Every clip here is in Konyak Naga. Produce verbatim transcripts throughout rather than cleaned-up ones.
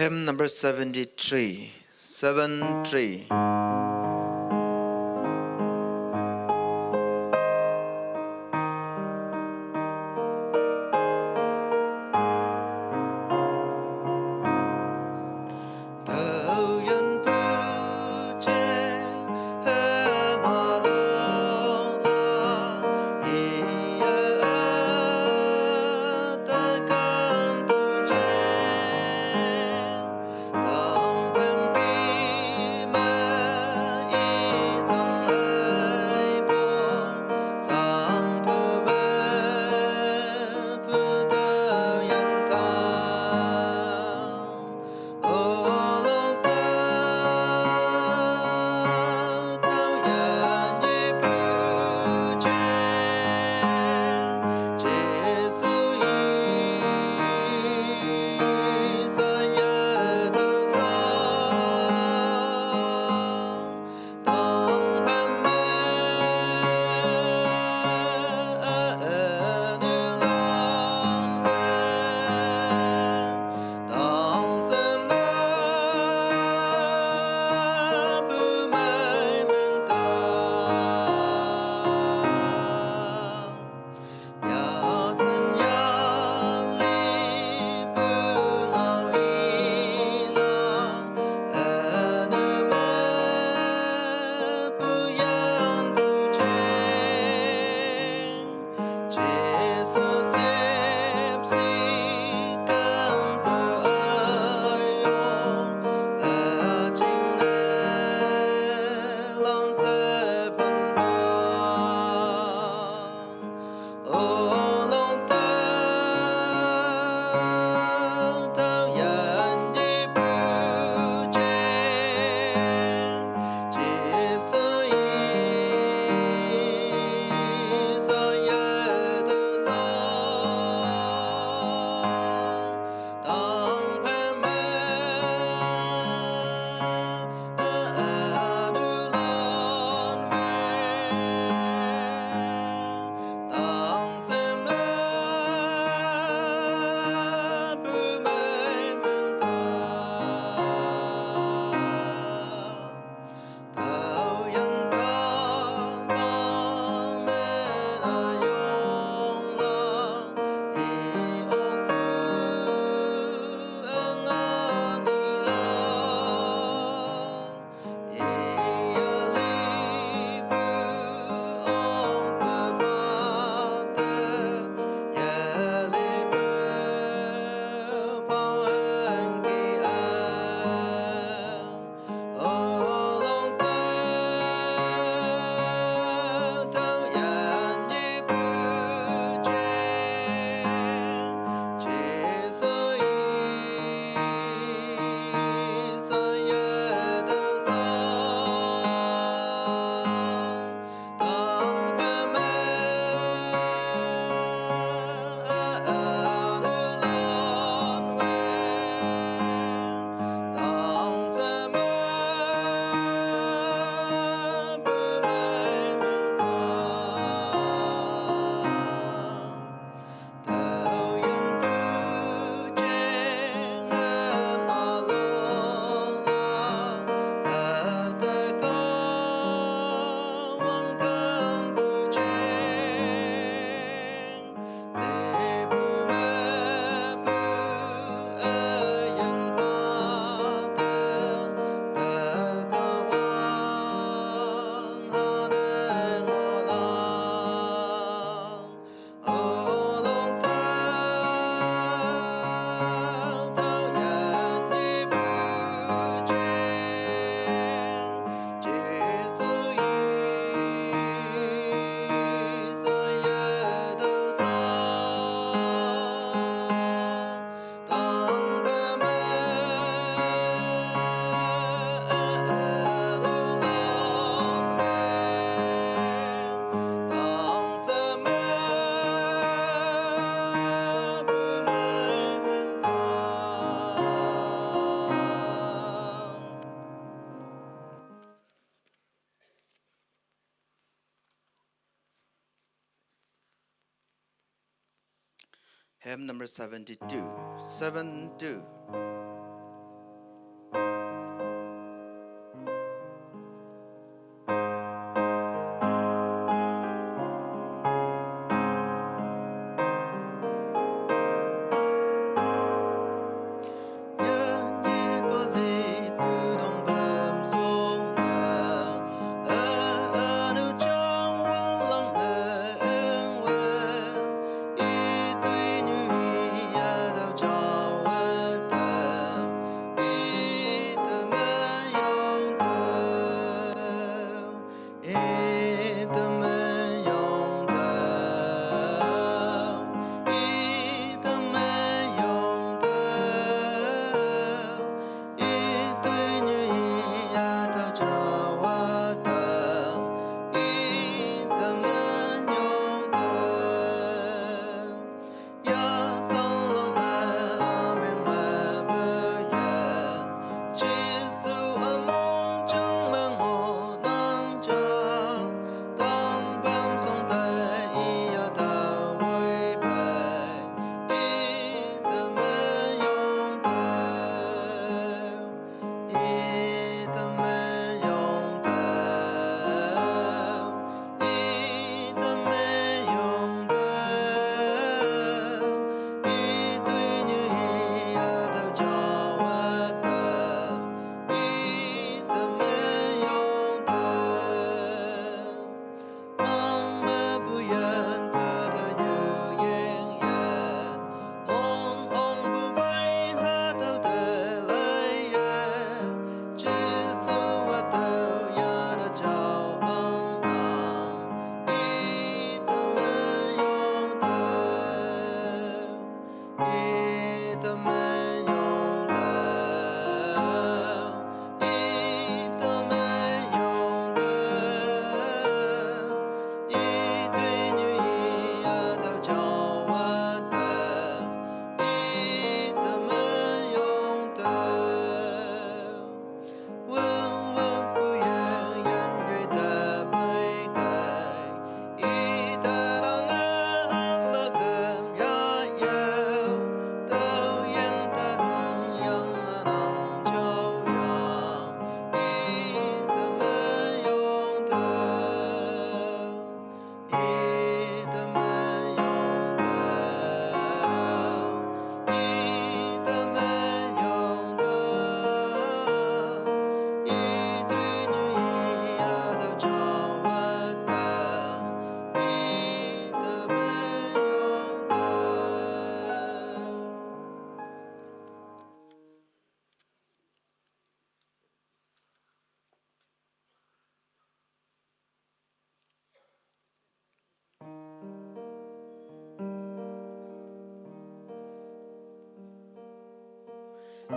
Hymn number seventy-three, seven three. Hymn number seventy-two, seven two.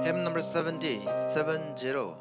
Hymn number seventy, seven zero.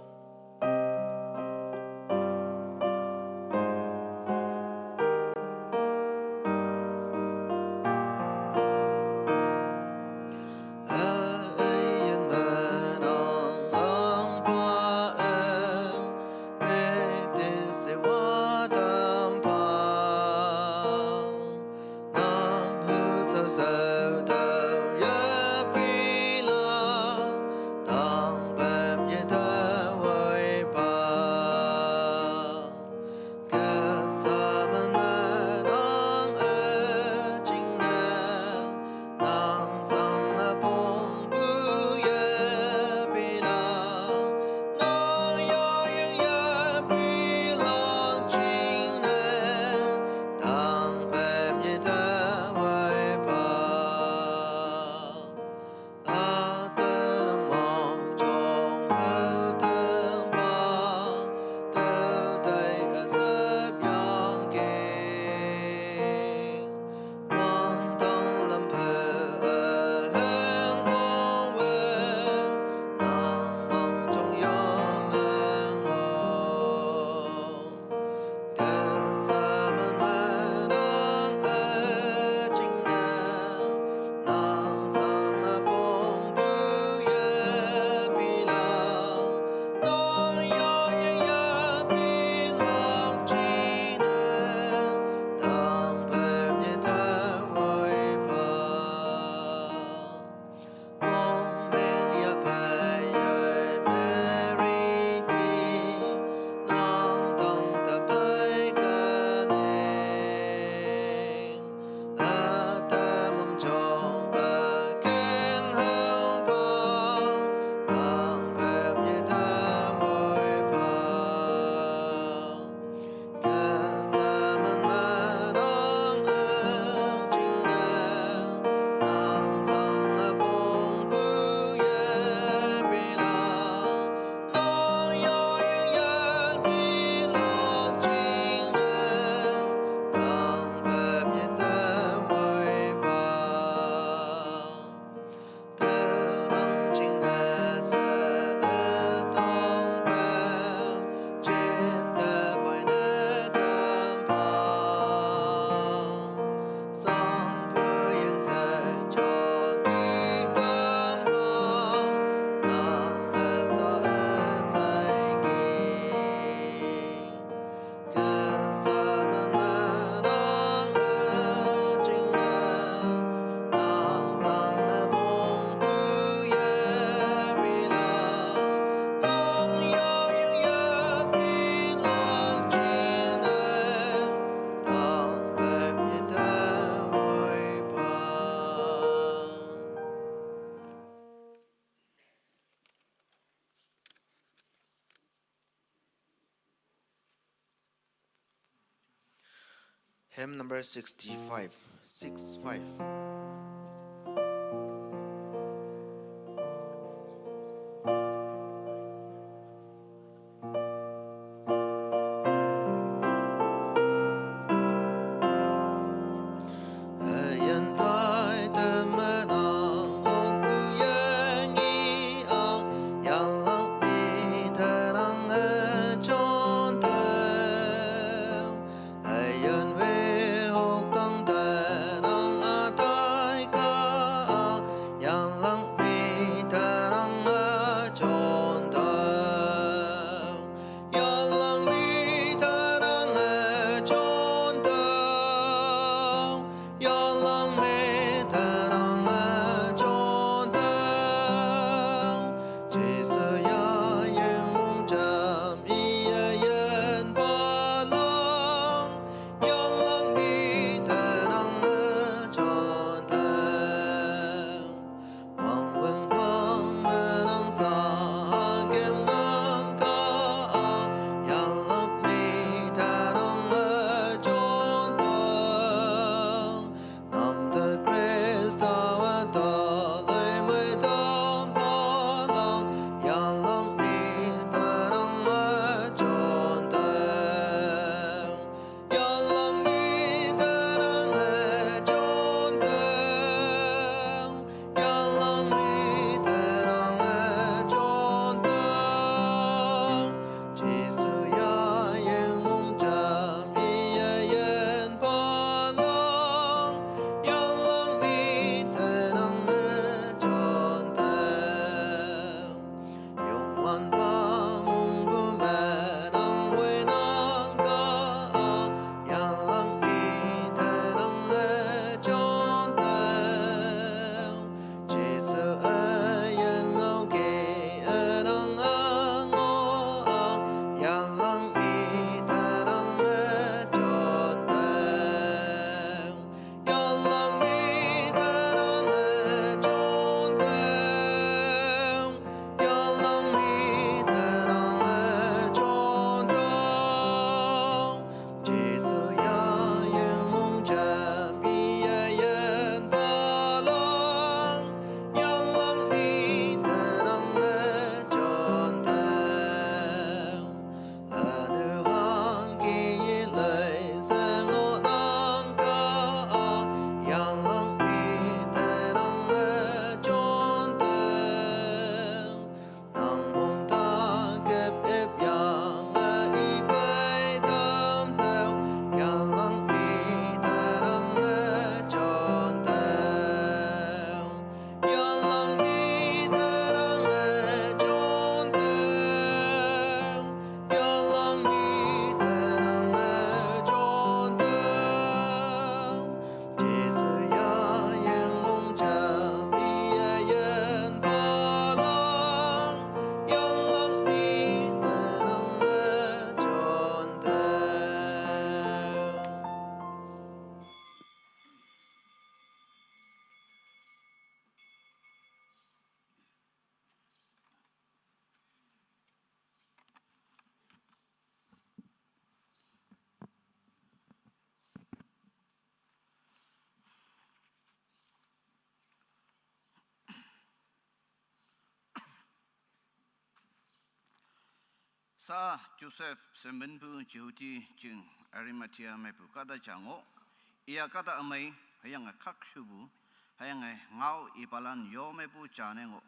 Hymn number sixty-five, six five. Sa Joseph se minpu Jehudi jing Arimathea mepu kahta ja ngoh. Iya kahta ümei, hüyange khakshupu, hüyange ngao ipalan yo mepu ja ne ngoh.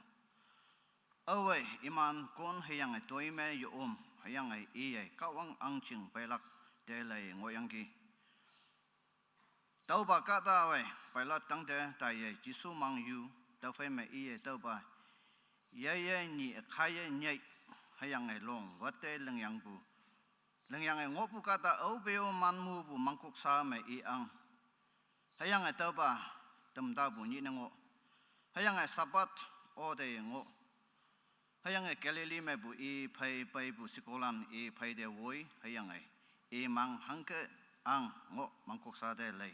Aowe iman kon hüyange toi me yeom, hüyange iye Kahwang ahngching peilak te lei ngohyangki. Tüopa kahtawe Pilate tangte taiye Jesu mang yu, tüophei me iye tüopa yeye nyi ükaiye nyei, hüyange long wate lingyangpu, lingyange ngohpu kahta aope-o manmupu mangkoksa me i ang. Hüyange tüopa temtapu nyih ne ngoh. Hüyange Sabbath o te ngoh. Hüyange Galilee mepu i phei peipu shekolan i phei te woi, hüyange i mang hangke ang ngoh mangkoksa te lei.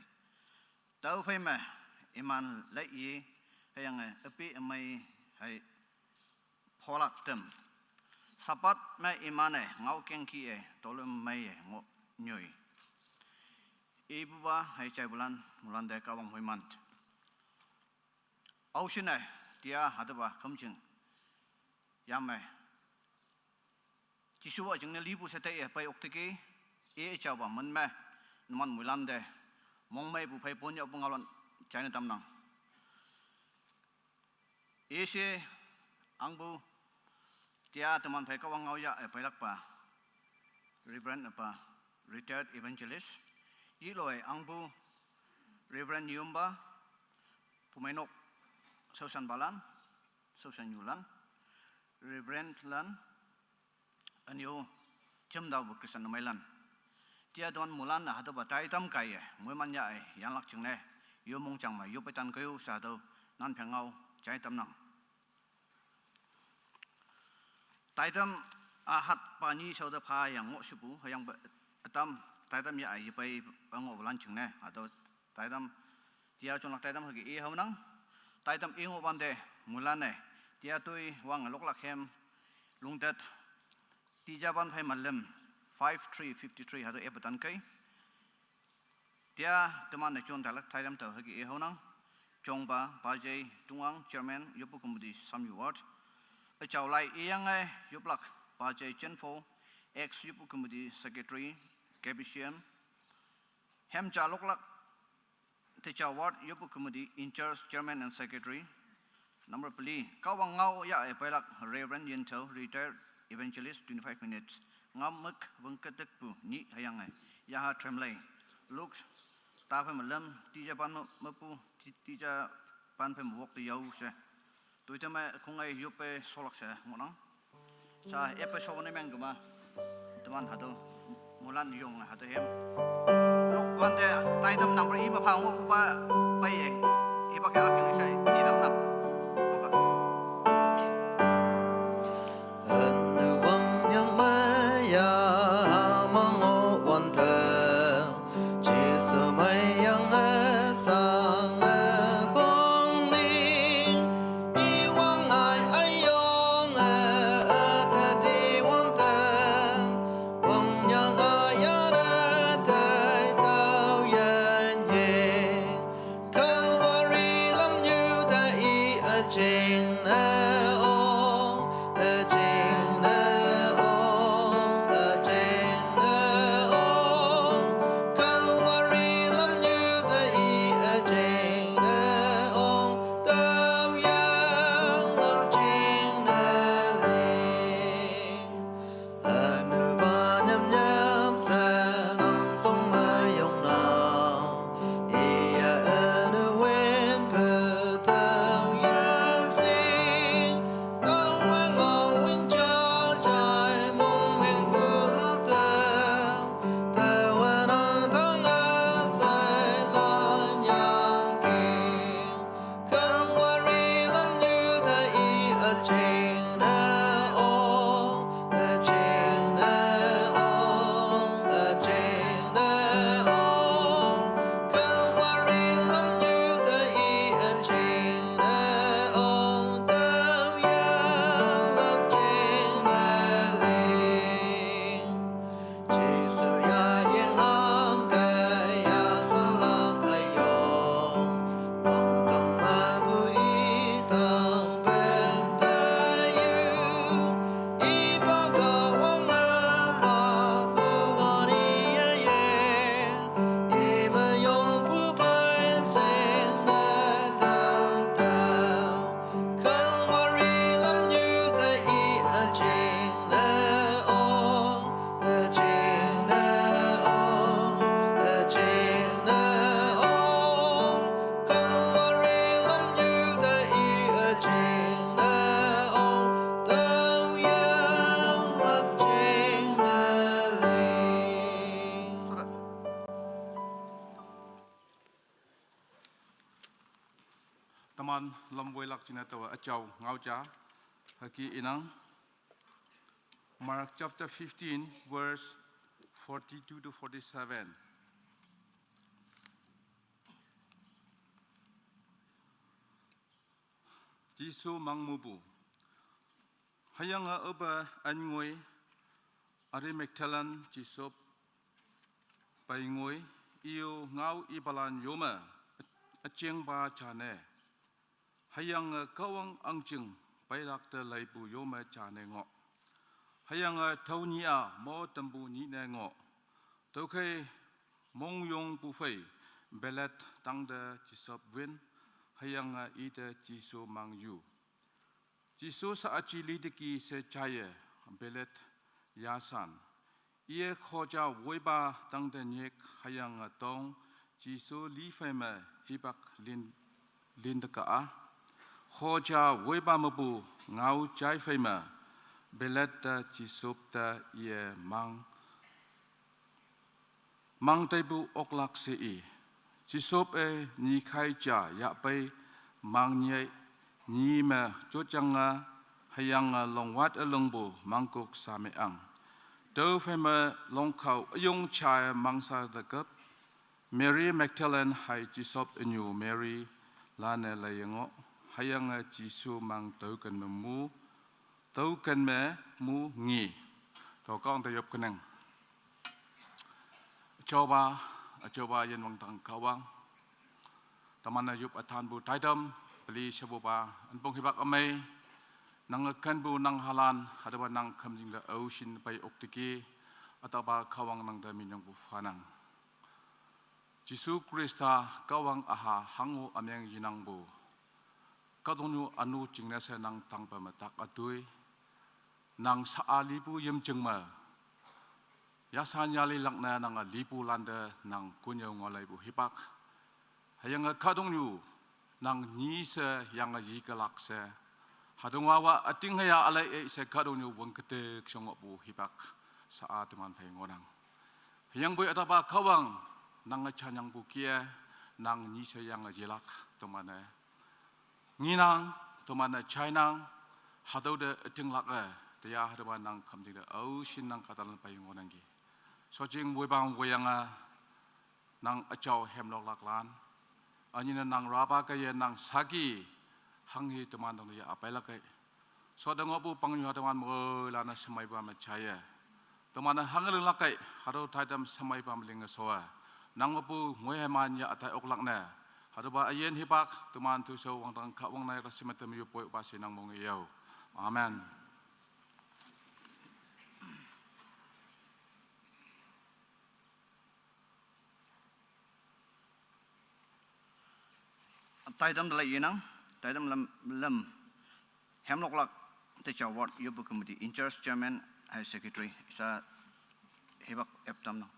Tüophei me iman lei yi, hüyange üpi ümei hei pholak tem. Sabbath me iman-e ngaokeng ki-e tolüm meiye ngoh nyoi. Ipupa hei jaipulan, moilan te Kahwang hoiman. Aoshinne, tia hatüopa khümjing yame Jesuwa jingne lipu she taiye pei okteki, i jaopa min me, numan moilan te mongmeipu phei pon yahpu ngaolan jaine tamnang. Ishe angpu tia teman phei Kahwang ngao ya-e peilakpa Reverend üpa, retired evangelist, yiloe angpu Reverend Yumba, pumeinok shaoshanpalan, shaoshan nyulan, Reverend lan, ünyu jemtaopu Christian ümeilan. Tia teman moilan-e hatüopa taitam kaiye moiman ya-e yanlak jingne, yu mongjang me yoppe tan keo she hatüo nan pheng ngao jai tamnang. Taitam, ah, hatpa nyi shao te pha yang ngoh shepu, hüyangpe ütam, taitam ya-e yepei ngohpulan jingne, hatüo taitam, tia jonlak taitam hüke i haonang. Taitam i ngohwante, moilan-e tia toi wange loklak hem, Lungtet, tijapan phei me lüm, five three fifty three hatüo eppe tan kei. Tia teman-e jon tailak taitam tao hüke i haonang. Jongpa, Pajei Tungwang, Chairman, Yoppu Committee, Samyu Ward. Üjao lai iyange yoplak, Pajei Chenfo, ex Yoppu Committee Secretary, K B C M. Hem ja loklak, Teja Ward Yoppu Committee in charge, Chairman and Secretary. Number peli, Kahwang ngao ya-e peilak Reverend Yintao, retired evangelist, twenty-five minutes. Ngaomük wüngketekpu nyih hüyange yaha tremlei. Luk ta phei me lüm, tijapan me, mepu, ti-, tijapan phei me wok te yao she. Toiteme khonge yoppe sholak she ngohnang. Sa eppe shopu ne meng kema. Teman hatüo, moilan yong hatüo hem. Lokwante taitam number i me pha ngohpupa peiye. Hipak kelak jing she i tamnang. Loka. Ünyu wangyang meiya me ngohwante, Jesu meiyange sange pongling, iwang ai ayonge üte tiwante, wangyang ayane tai taoyanye, Calvary lamnyu te i Teman lam woilak jingne taowe üjao ngaoja hüke inang. Mark chapter fifteen, verse forty-two to forty-seven. Jesu mang mupu. Hüyange aope ün ngoi, Mary Magdalene, Joseph pei ngoi, iyo ngao ipalan yome, üjingpa jane. Hüyange Kahwang ahngjing peilak te leipu yome jane ngoh. Hüyange tüo nyih-a mo tampu nyih ne ngoh. Tüokhei mongyongpu phei Pilate tangte Joseph win, hüyange ite Jesu mang yu. Jesu sha-aji liteki she jaiye Pilate yashan. Iye khoja woipa tangte nyik hüyange tong Jesu li phei me hipak lin, linte ka-a. Khoja woipa mepu ngao jai phei me Pilate te Joseph te iye mang mang taipu oklak she i. Joseph-e nyi khai ja yahpei mang nyei nyi me jotyange hüyange longwat ülongpu mangkok sha me ang. Tüophei me longkao üyong ja-e mang sha te küp. Mary Magdalene hei Joseph ünyu Mary lanne leiye ngoh. Hüyange Jesu mang tüoken me mu, tüoken me mu ngi. Tüo Kahwang te yop kenang. Üjaopa, üjaopa yin wangdang Kahwang. Teman-e yop ütanpu taitam, peli shepupa, ünpong hipak ümei, nange kenpu nang halan, hatüopa nang khümjing te aoshin pei okteki, ütapa Kahwang nangte minyongpu phanang. Jesu Khrista Kahwang üha hango ümeng yenangpu. Kahtoknyu ünu jingne she nang tangpe me tak ütoi. Nang sha-a lipu yimjing me yashan yalilak ne nange lipulante nang konnyüo ngaoleipu hipak. Hüyange kahtoknyu nang nyi she yange yikelak she. Hatüo ngaowa üting hüya ülei ei she kahtoknyu wüngketek shongohpu hipak sha-a teman phei ngohnang. Hüyangpoi ütapa Kahwang nange janyangpu kih-e nang nyi she yange yelak teman-e ngenang, teman-e jainang, hatüo te ütinglak-e, teya hatüopa nang khümjing te aoshin nang kahtalan pei ngohnangki. Shojing woipang woiyange nang üjao hemloklaklan. Ünyine nang rapa kaiye nang saki hanghe teman tangte ya üpeilak kei. Shote ngohpu pangnyu hatüoman moilan-e shemeipa me jaiye. Teman-e hange linglak kei, hatüo taitam shemeipa me linge showe. Nang mepu moiman ya ütai oklak ne. Hatüopa üyin hipak, teman toishao wangdang Kahwang nai rasime teme yoppoi pa she nang mong iyao. Amen. Taitam te lai yenang, taitam lam, lam. Hemloklak te ja ward yopu committee in charge chairman hei secretary sha hipak eptamnang.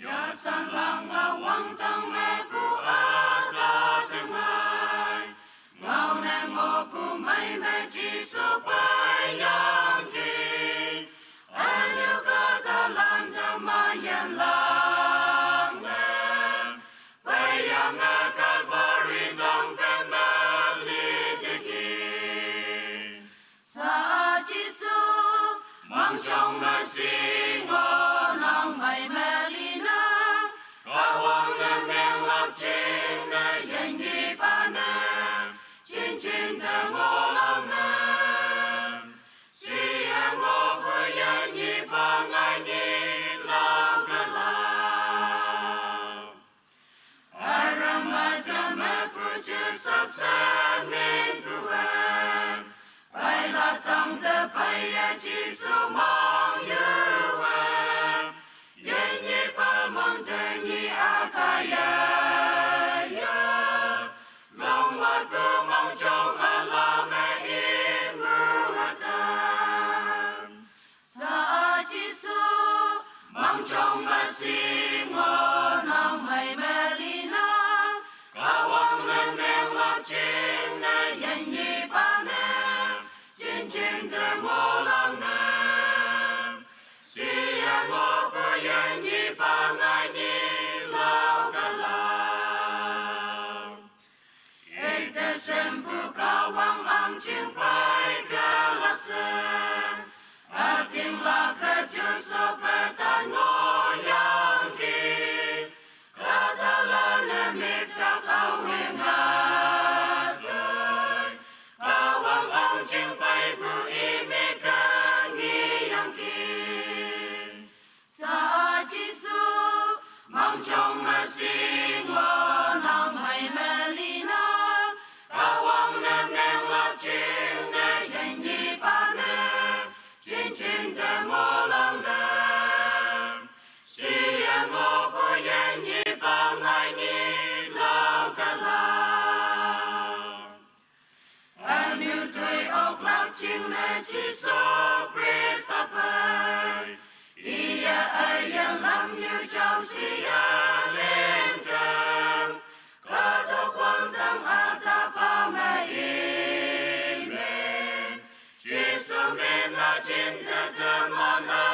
Yasan lang awang tang me pu ata tengai. Ngau ne ngo pu mai me Jisu pai yang ki. Anu kata lan tang ma yan lang ne. Pai yang a Kalvari tang pe me li te ki. Sa a Jisu, mang chong ma si ngo nang mai me li na, ka wang ne meng lak ching ne yen yi pa ne, chin chin te ngo lang ne, si a ngo pu yen yi pa ngai ni lau ka la. Aramata me pu che sap sa men pu wen. Pai la tang te pai ya Jisu mang yu wen. Yen yi pa mang te ni a ka ya ya. Long wat pu mang chong a la me i mu wa ta. Sa a Jisu, mang chong ma si ngo nang mai me li na, ka wang ne meng lak ching ne yen yi pa ne, chin chin te ngo lang ne. Si a ngo pu yen yi pa ngai ni lau ka la. Ekte sempu ka wang ang ching pai ka lak sen. Ating lak ka ju so pe tan ngo yang ki. Ka ta la ne mik tak au hing a tui. Ka wang ang ching pai pu i mik ka ngi yang ki. Sa a Jisu, mang chong ma si ngo nang mai me li na, ka wang ne meng lak ching ne yen yi pa ne, chin chin te ngo lang ne. Si a ngo pu yen yi pa ngai ni lau ka la. Anu tui ok lak ching ne Jisu Krista pai. Iya aya lam yu chau si a ling tang. Ka tok wang tang a ta pa me i men. Jisu men na chin te te ma na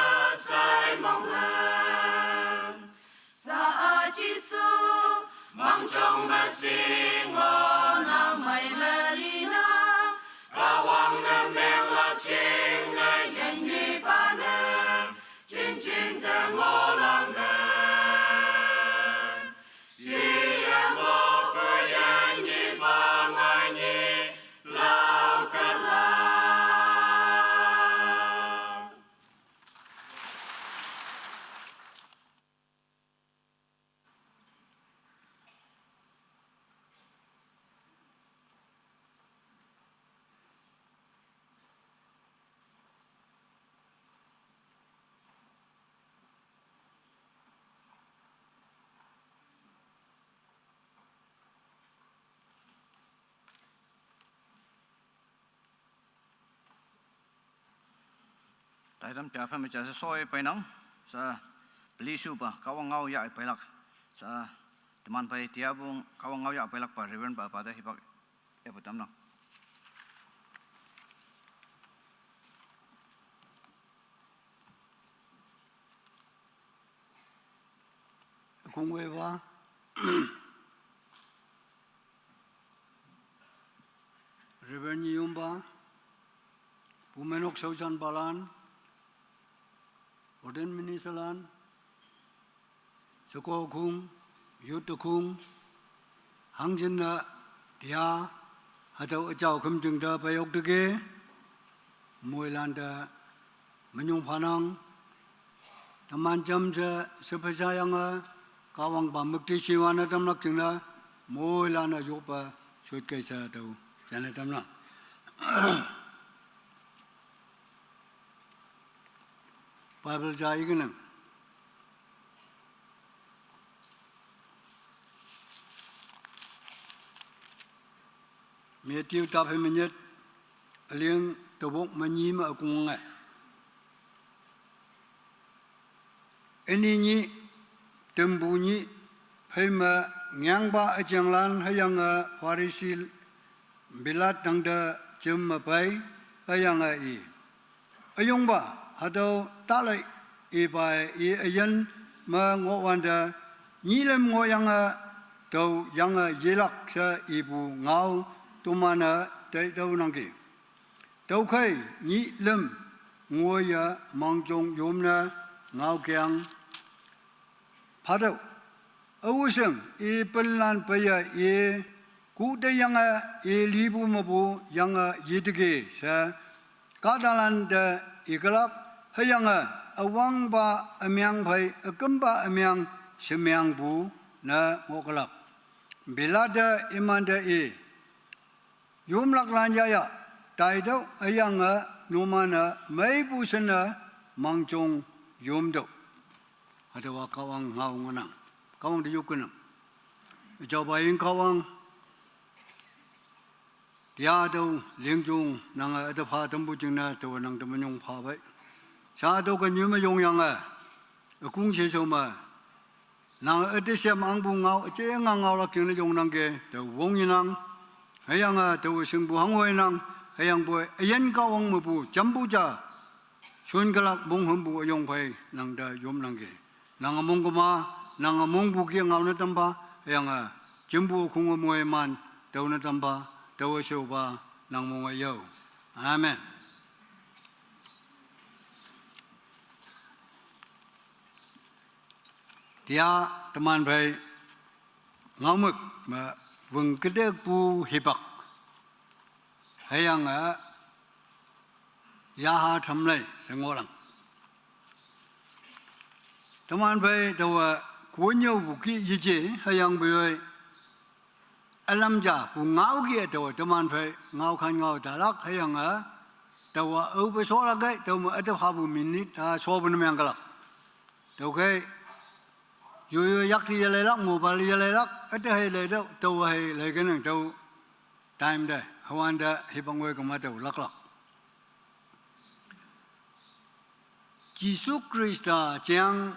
sai mong wen. Sa a Jisu, mang chong ma si ngo nang mai me li na, ka wang ne meng lak ching ne yen yi pa ne, chin chin te ngo lang ne. Si a ngo pu yen yi pa ngai ni lau ka la. Taitam tia pha me cha sa soi pai nang sa peli su pa ka wang ngau ya pai lak sa teman pai tia bung ka wang ngau ya pai lak pa Reverend pa pa da hipak ya pa tam nang. Kung wei wa. Reverend Yumba, Pumenok Sauchan Balan, Ordained Minister Lan, Soko Kung, Youth Kung, Hangjin na Tia, Hatau Achau Khum Jung Da Payok Dege, Moilan Da Manyung Phanang, Taman Jam Se Sepasa Yang A, Kawang Pa Mukti Siwan A Tam Lak Jing Na, Moilan A Yok Pa Suit Kai Sa Tau, Jan A Tam Lak. Bible Ja Ignang. Matthew ta phe menyet, aliang tawok manyi ma akung ngai. Üni nyih, tümpu nyih, phei me ngeangpa üjinglan hüyange Pharisee Pilat tangte jüm me pei, hüyange i: Üyongpa, hatüo tale ipae i üyin me ngohwante, nyilim ngohyange tao yange yelak she ipu ngao toman-e teitüoh nangki. Tüokhei nyilim ngoiye mangjong yomne ngaokeng phatüoh. Aoshing, i pinlan peiye i kute yange i lipu mepu yange yeteki she kahtalante ikelak, hüyange üwangpa ümeng phei ükümpa ümeng shemengpu ne ngohkelak. Pilat-e imante i: Yomlaklan yaya, taitüoh, hüyange numan-e meipu shinne mangjong yomtüoh. Hatüowa Kahwang ngao ngohnang. Kahwang te yopkenang. Üjaopa yin Kahwang, tia tüo lingjong nange üte pha tampu jingne taowe nang te minyong pha pei. Sha tüo ke nyoi me yongyange, ükong sheshao me nang üte shem angpu ngao üjinga ngaolak jingne yongnangki, tao wong yenang. Hüyange taowe shingpu hangwoi nang, hüyangpoi üyin Kahwang mepu jampu ja shonkelak monghümpu üyong phei nang te yopnangki. Nange mongkema, nange mongpu ki ngao ne tampha, hüyange jimpu ükhong-e moiman tao ne tampha, taowe shaopa nang monge yao. Amen. Tia teman phei ngaomük me wüng ketekpu hipak, hüyange yaha tamlei she ngohlang. Teman phei taowe konnyüopu ki yeje, hüyangpoi ülam ja pu ngao ki taowe teman phei ngaokhan ngao talak, hüyange taowa aope sholak kei, tüome üte phapu minute-a shopu ne mengkelak. Tüokhei yoyo yakte yeleilak, mobile yeleilak, üte hei leitüoh, tao hei leikenang tüo time te, hüwante hipak ngoi kema tao laklak. Jesu Khrista jeng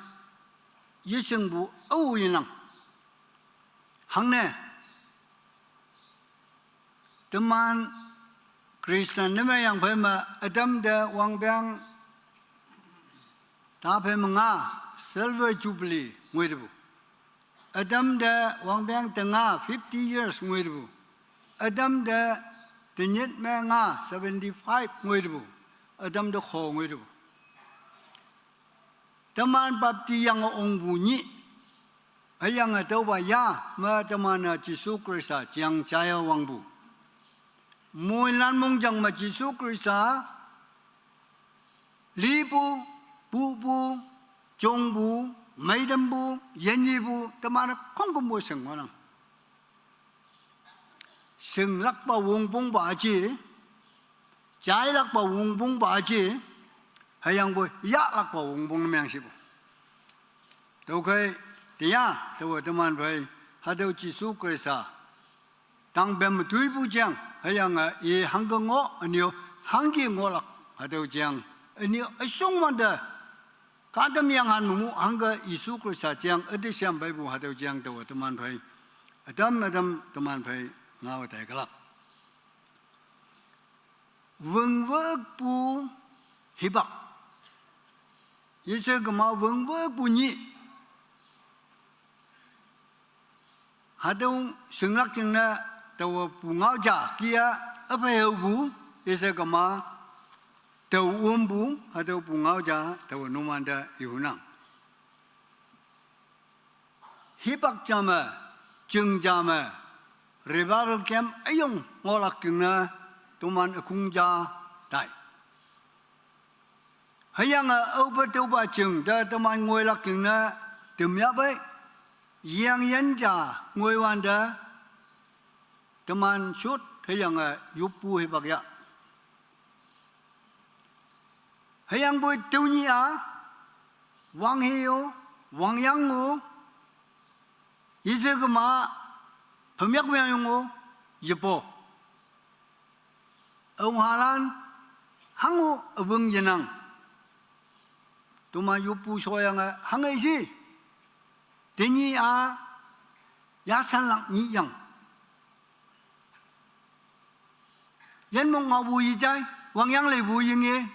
yeshingpu ao yenang. Hangne teman Christian ne meiyangphei me ütam te wangpeng taphei me nga, Silver Jubilee ngoitepu. Ütam te wangpeng tenga, fifty years ngoitepu. Ütam te tenyit me nga, seventy-five ngoitepu. Ütam te kho ngoitepu. Teman bapti yange ongpu nyih, hüyange tüopa ya me teman-e Jesu Khrista jeng jaiye wangpu. Moilan mongjang me Jesu Khrista lipu, pupu, jongpu, meitampu, yinyepu, teman-e khongkümpu shing ngohnang. Shinglakpa wongpongpa aji, jailakpa wongpongpa aji, hüyangpoi yahlakpa wongpong ne meang shipu. Tüokhei tia, taowe teman phei hatüo Jesu Khrista tangpem me toipu jeng, hüyange i hangke ngoh, ünyo hangke ngohlak, hatüo jeng, ünyo üshongwante kahtamyenghan memu hangke Jesu Khrista jeng üte sham peipu hatüo jeng taowe teman phei ütam ütam teman phei ngao taikelak. Wüngwükpu hipak. Yeshe kema wüngwükpu nyih. Hatüo shinglak jingne taowe pungao ja kia üphei haopu, yeshe kema tao ompu, hatüo pungao ja taowe numante ihunang. Hipak ja me, jing ja me, revival camp üyong ngohlak jingne teman ükong ja tai. Hüyange aope tüopa jing te teman ngoilak jingne tümyah pei, yangyin ja ngoiwante teman shot hüyange yoppu hipak ya. Hüyangpoi tüonyih-a, wanghe-o, wangyang-o, yeshe kema, phümyak meangyong-o, yepo. Üwanghalan, hango üwüng yenang. Teman yoppu shoyange hanghe shi. Tenyih-a yasanlak nyih yang. Yanmok ngaopu yejai, wangyang leipu yenge,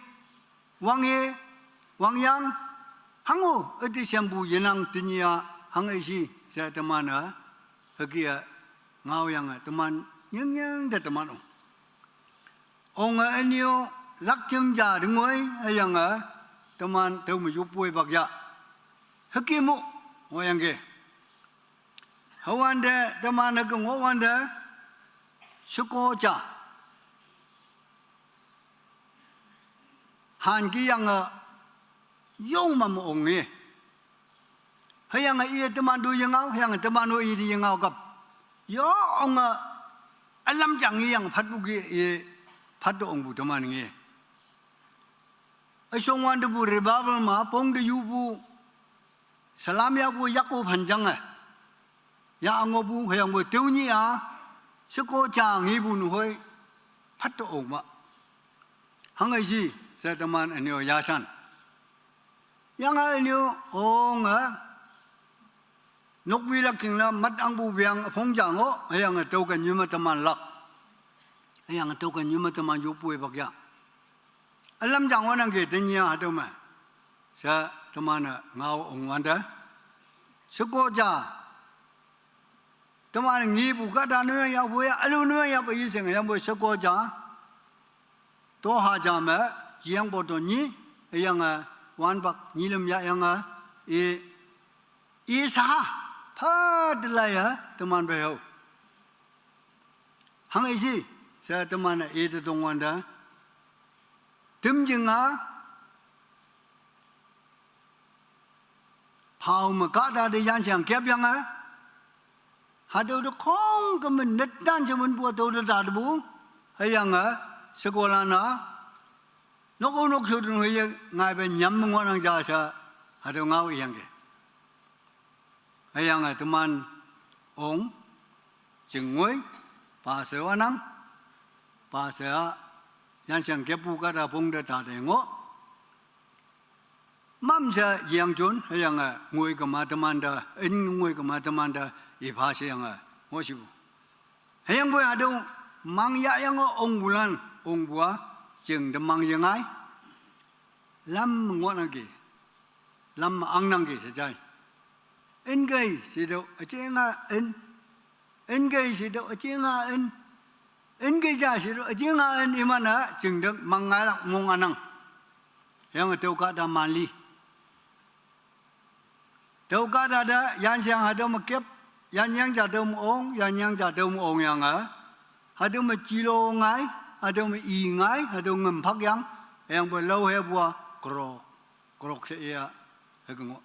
wang-e, wangyang, hango, üte shempu yenang tenyih-a hanghe shi, she teman-e, hüke-e, ngaoyange, teman, nyingnying te teman-o. Onge ünyo, lakjing ja te ngoi, hüyange, teman tüome yoppu hipak ya. Hüke mo, ngohyangki. Hüwante, teman hüke ngohwante, sheko ja. Hanki yange, yong ma me onge. Hüyange iye teman to yengao, hüyange teman-o ite yengao kap. Yo onge, ülam jang iyange phatpu ki iye, phat to ongpu teman nge. Üshong wantepu revival me, pongte yupu, salam yahpu yakko phanjange. Ya angopu, hüyangpoi tenyih-a, sheko ja ngepu nehoi, phat to ong ma. Hanghe shi, she teman ünyo yasan. Yange ünyo, onge, nokpilak jingne mat angpu weang üpong ja ngoh, hüyange tüoken nyume teman lak. Hüyange tüoken nyume teman yoppu hipak ya. Ülam ja ngohnangki tenyih-a hatüo me. She teman-e ngao ongwante. Sheko ja. Teman ngepu kahta ne yahpu ya, ülu ne yahpu yeshing, hüyangpoi sheko ja. Toha ja me, yengpo to nyi, hüyange, wanpak nyilüm yahyange, i, i saha, pha telaiye, teman pei hao. Hanghe shi, she teman-e ite tongwante. Temjing-a, phao me kahta te yanshang kepyange. Hatüo te khongküm me netan je minpu hatüo te tatepu. Hüyange, shekolan-a. Nok-o noksho te hüye ngaipe nyam me ngohnang ja she. Hatüo ngao iyangki. Hüyange teman ong, jing ngoi, pastor-a nang, pastor-a, yanshang keppu kahta pongte tate ngoh. Mamshe yangjon, hüyange ngoi kema temante, in ngoi kema temante, ipha sheyange, ngoh shipu. Hüyangpoi hatüo, mang yahyange ongpulan, ongpu-a, jing te mang yengai. Lam ngohnangki. Lam angnangki she jai. Inkei she tüo, üjinga in. Inkei she tüo, üjinga in. Inkei ja she tüo, üjinga in iman-e, jingte mang ngailak mong ünang. Hüyange tüo kahta manli. Tüo kahta te, yanshang hatüo me kep, yanyang ja tüo me ong, yanyang ja tüo me ongyange. Hatüo me jilo ngai, hatüo me i ngai, hatüo ngem phakyang, hüyangpoi lao hepu-a, krok, krok she iya, hüke ngoh.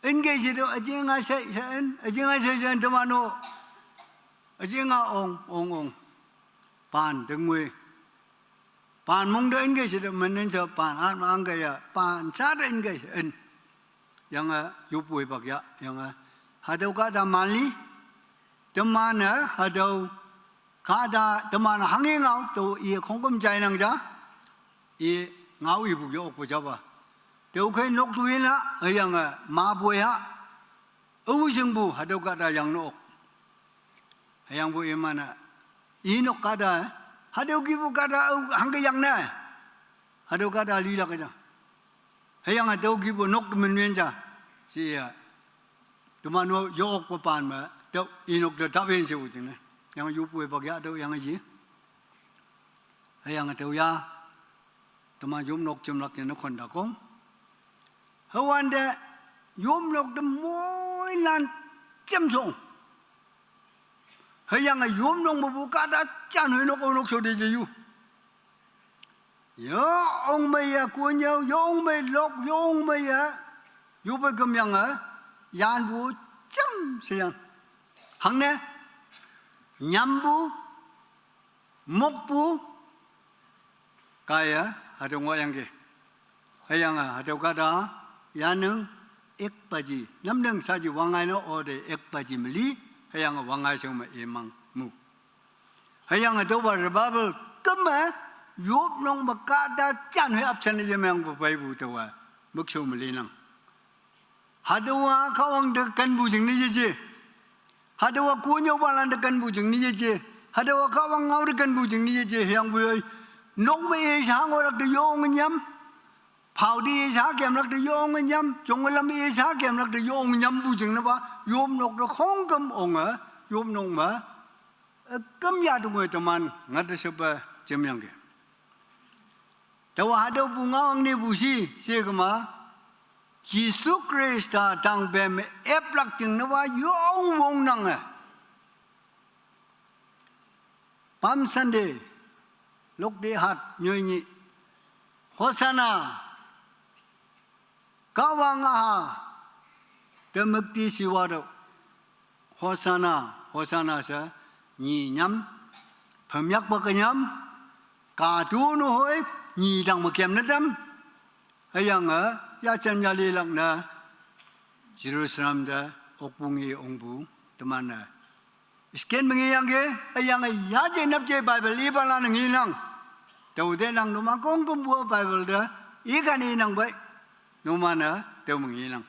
Inkei she tüo, üjinga she, she in, üjinga she, she in, teman-o. Üjinga ong, ong, ong. Pan, te ngoi. Pan mong te inkei she te menin she pan an angkei ya, pan sha te inkei in. Yange yoppu hipak ya, yange. Hatüo kahta manli, teman-e, hatüo kahta teman hanghe ngao, tüo iye khongküm jainang ja, i ngao ipu ye okpu japa. Tüokhei nok tu yin-a, hüyange, mapu ya, Aoshingpu hatüo kahta yang nok. Hüyangpu iman-e. Inok kahta, hatüo kihpu kahta, ao, hangke yang ne. Hatüo kahta lilak ja. Hüyange hatüo kihpu nok te minwin ja. Shi ya. Teman-o yok pe pan me, tüo inok te tawin she pu jingne. Yang yoppu hipak ya tüo yang yi. Hüyange tüo ya. Teman yopnok jemlak jingne khonta kong. Hüwante yopnok te moilan jemsong. Hüyange yopnok mepu kahta jan hoi nok-o noksho te jeyu. Yo ong meiye konyüo, yo ong mei lok, yo ong meiye, yoppe kemyange, yanpu jem sheyan. Hangne, nyampu, mokpu, kaiye, hatüo ngohyangki. Hüyange, hatüo kahta, yaneng, ek baji, namneng shaji wangngai no, ode ek baji me li, hüyange wangngai shao me imang mu. Hüyange tüopa revival küm me, Yop nok me kahta jan hoi apsan ne yemeng pe peipu taowa, mükshao me linang. Hatüowa Kahwang te kenpu jingne yeje. Hatüowa konnyüopalan te kenpu jingne yeje. Hatüowa Kahwang ngao te kenpu jingne yeje. Hüyangpoi, nok me i sha ngohlak te yonge nyam. Phao te i sha kemlak te yonge nyam. Jonglam i sha kemlak te yonge nyampu jingne pa. Yop nok te khongküm onge, yop nok me. Üküm ya tongoi teman, ngate shepe jemyangki. Taowa hatüopu ngao ang nepu shi, she kema, Jesu Khrista tangpem me eplak jingne pa yong wongnange. Palm Sunday, lokte hat, nyoi nyih. Hosanna, Kahwang aha, te müktishiwa tüoh. Hosanna, Hosanna she, nyi nyam, phümyakpa ke nyam, katu nu hoi, nyi tang me kem ne tam. Hüyange, yajan yalilak ne, Jerusalem te, okpu nge ongpu, teman-e scan me ngeyangki, hüyange yaje napje Bible ipalan-e ngenang. Tüote nang numan khongkümpu Bible te, ikan inang pei, numan-e tüo me ngenang.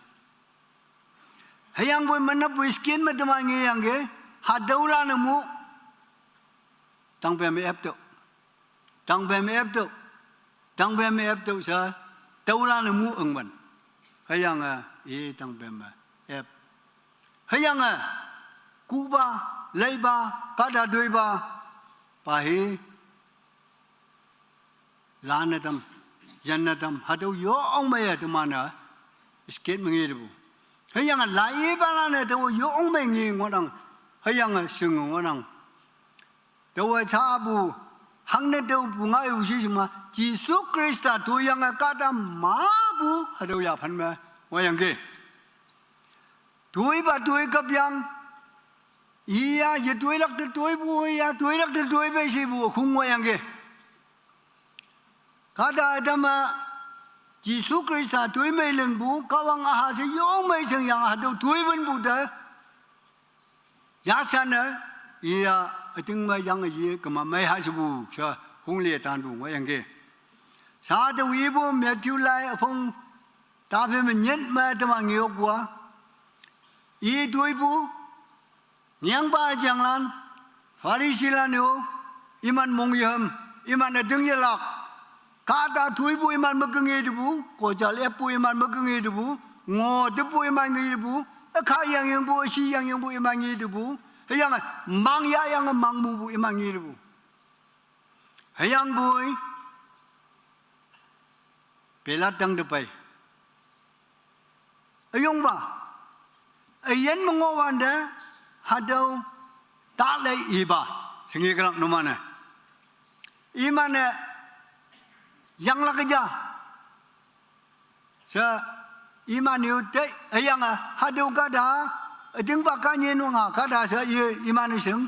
Hüyangpoi menappu scan me teman ngeyangki, hatüolan-e mu, tangpem me eptüoh. Tangpem me eptüoh. Tangpem me eptüoh she, tüolan-e mu üngwan. Hüyange, i tangpem me ep. Hüyange, kuhpa, leipa, kahta toipa, pa hi, lan ne tam, yan ne tam, hatüo yong meiye teman-e, scan me ngetepu. Hüyange laipalan-e tüo yong mei nge ngohnang, hüyange shing ngohnang. Taowe japu, hangne tüopu ngaiu shi shima, Jesu Khrista toiyange kahta mapu, hatüo yaphan me, ngohyangki. Toipa toi kapyang, iya, yetoilak te toipu, iya, toilak te toipei shepu, khong ngohyangki. Kahta ütam-a, Jesu Khrista toimei lingpu, Kahwang aha she yong mei shingyange hatüo toipenpu te, yashan-e, iya, üting me yange ye, kema mei ha shepu, she, honglie tanpu ngohyangki. Sha te wipu Matthew lai üpong, tape me nyit me teman ngeokpu-a, i toipu, nyangpa üjanglan, Phariseelan-o, iman mong yehem, iman üting yelak, kahta toipu iman meke ngetepu, kojal eppu iman meke ngetepu, ngo tepu iman ngetepu, ükha yangyangpu, üshi yangyangpu iman ngetepu, hüyange mang yayange mang mupu iman ngetepu. Hüyangpoi, Pilat tangte pei. Üyongpa, üyin me ngohwante, hatüo, talei ipa, shingekelak numan-e. Iman-e, yanglak ja. She, iman-e te, hüyange, hatüo kahta, ütingpa kanye nunga kahta she, i, iman-e shing.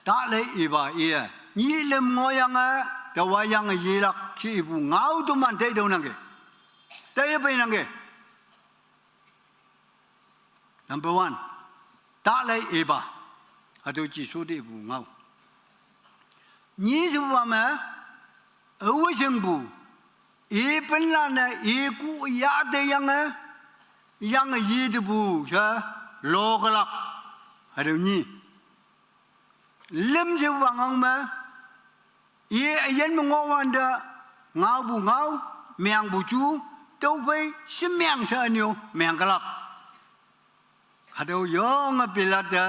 Talei ipa iye, nyi lüm ngohyange, taowa yange yelak she ipu ngao teman teitüoh nangke. Teipei nangke. Number one, talei ipa. Hatüo Jesu te ipu ngao. Nyi shepupa me, aowe shingpu, ipenlan-e iku yate yange, yange yetepu she, lokelak. Hatüo nyi. Lüm shepupa ngao me, i üyin me ngohwante, ngaopu ngao, mengpu ju, tüophei shemeng she ünyu mengkelak. Hatüo yonge Pilat te,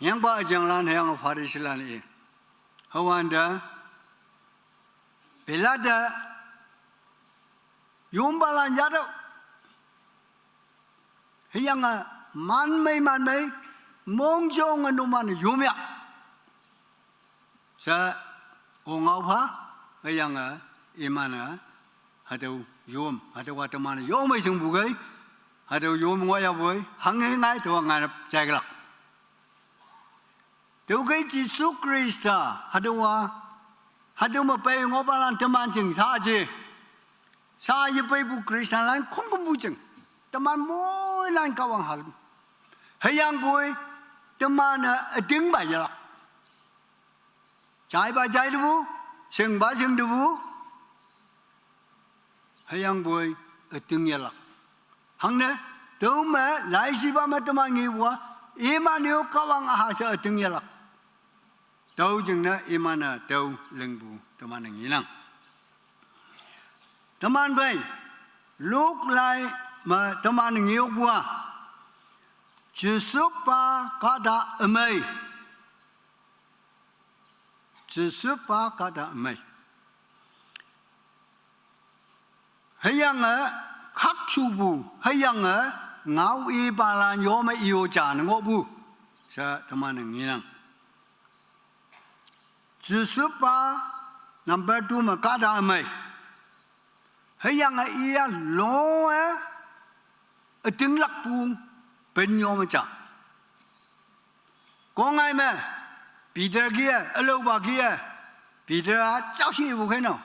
nyangpa üjanglan hüyange Phariseelan i. Hüwante, Pilat te, yompalan yatüoh. Hüyange manmei manmei, mongjonge numan-e yomya. She, ongao pha, hüyange iman-e, hatüo yom, hatüowa teman-e yong mei shingpu kei, hatüo yom ngohyapoi, hanghe ngai, taowa ngainap jaikelak. Tüokhei Jesu Khrista, hatüowa, hatüo me pei ngohpalan teman jing sha je. Sha yepeipu Khristanlan khongkümpu jing. Teman moilan Kahwang halüm. Hüyangpoi, teman-e ütingpa yelak. Jaiba jaitepu, shingba shingtepu, hüyangpoi ütingyelak. Hangne, tüome laishipa me teman ngepu-a, iman-e-o Kahwang aha she ütingyelak. Tüo jingne iman-e tüo lingpu teman-e ngenang. Teman phei, Luk lai me teman-e ngeokpu-a, Jesupa kahta ümei. Jesupa kahta ümei. Hüyange khakshupu, hüyange ngao ipalan yome iyo ja ne ngohpu she teman-e ngenang. Jesupa number two me kahta ümei. Hüyange iya longe ütinglakpu pen yome ja. Kongai me, Peter kih-e, ülaopa kih-e, Peter-a jaoshipu kei no.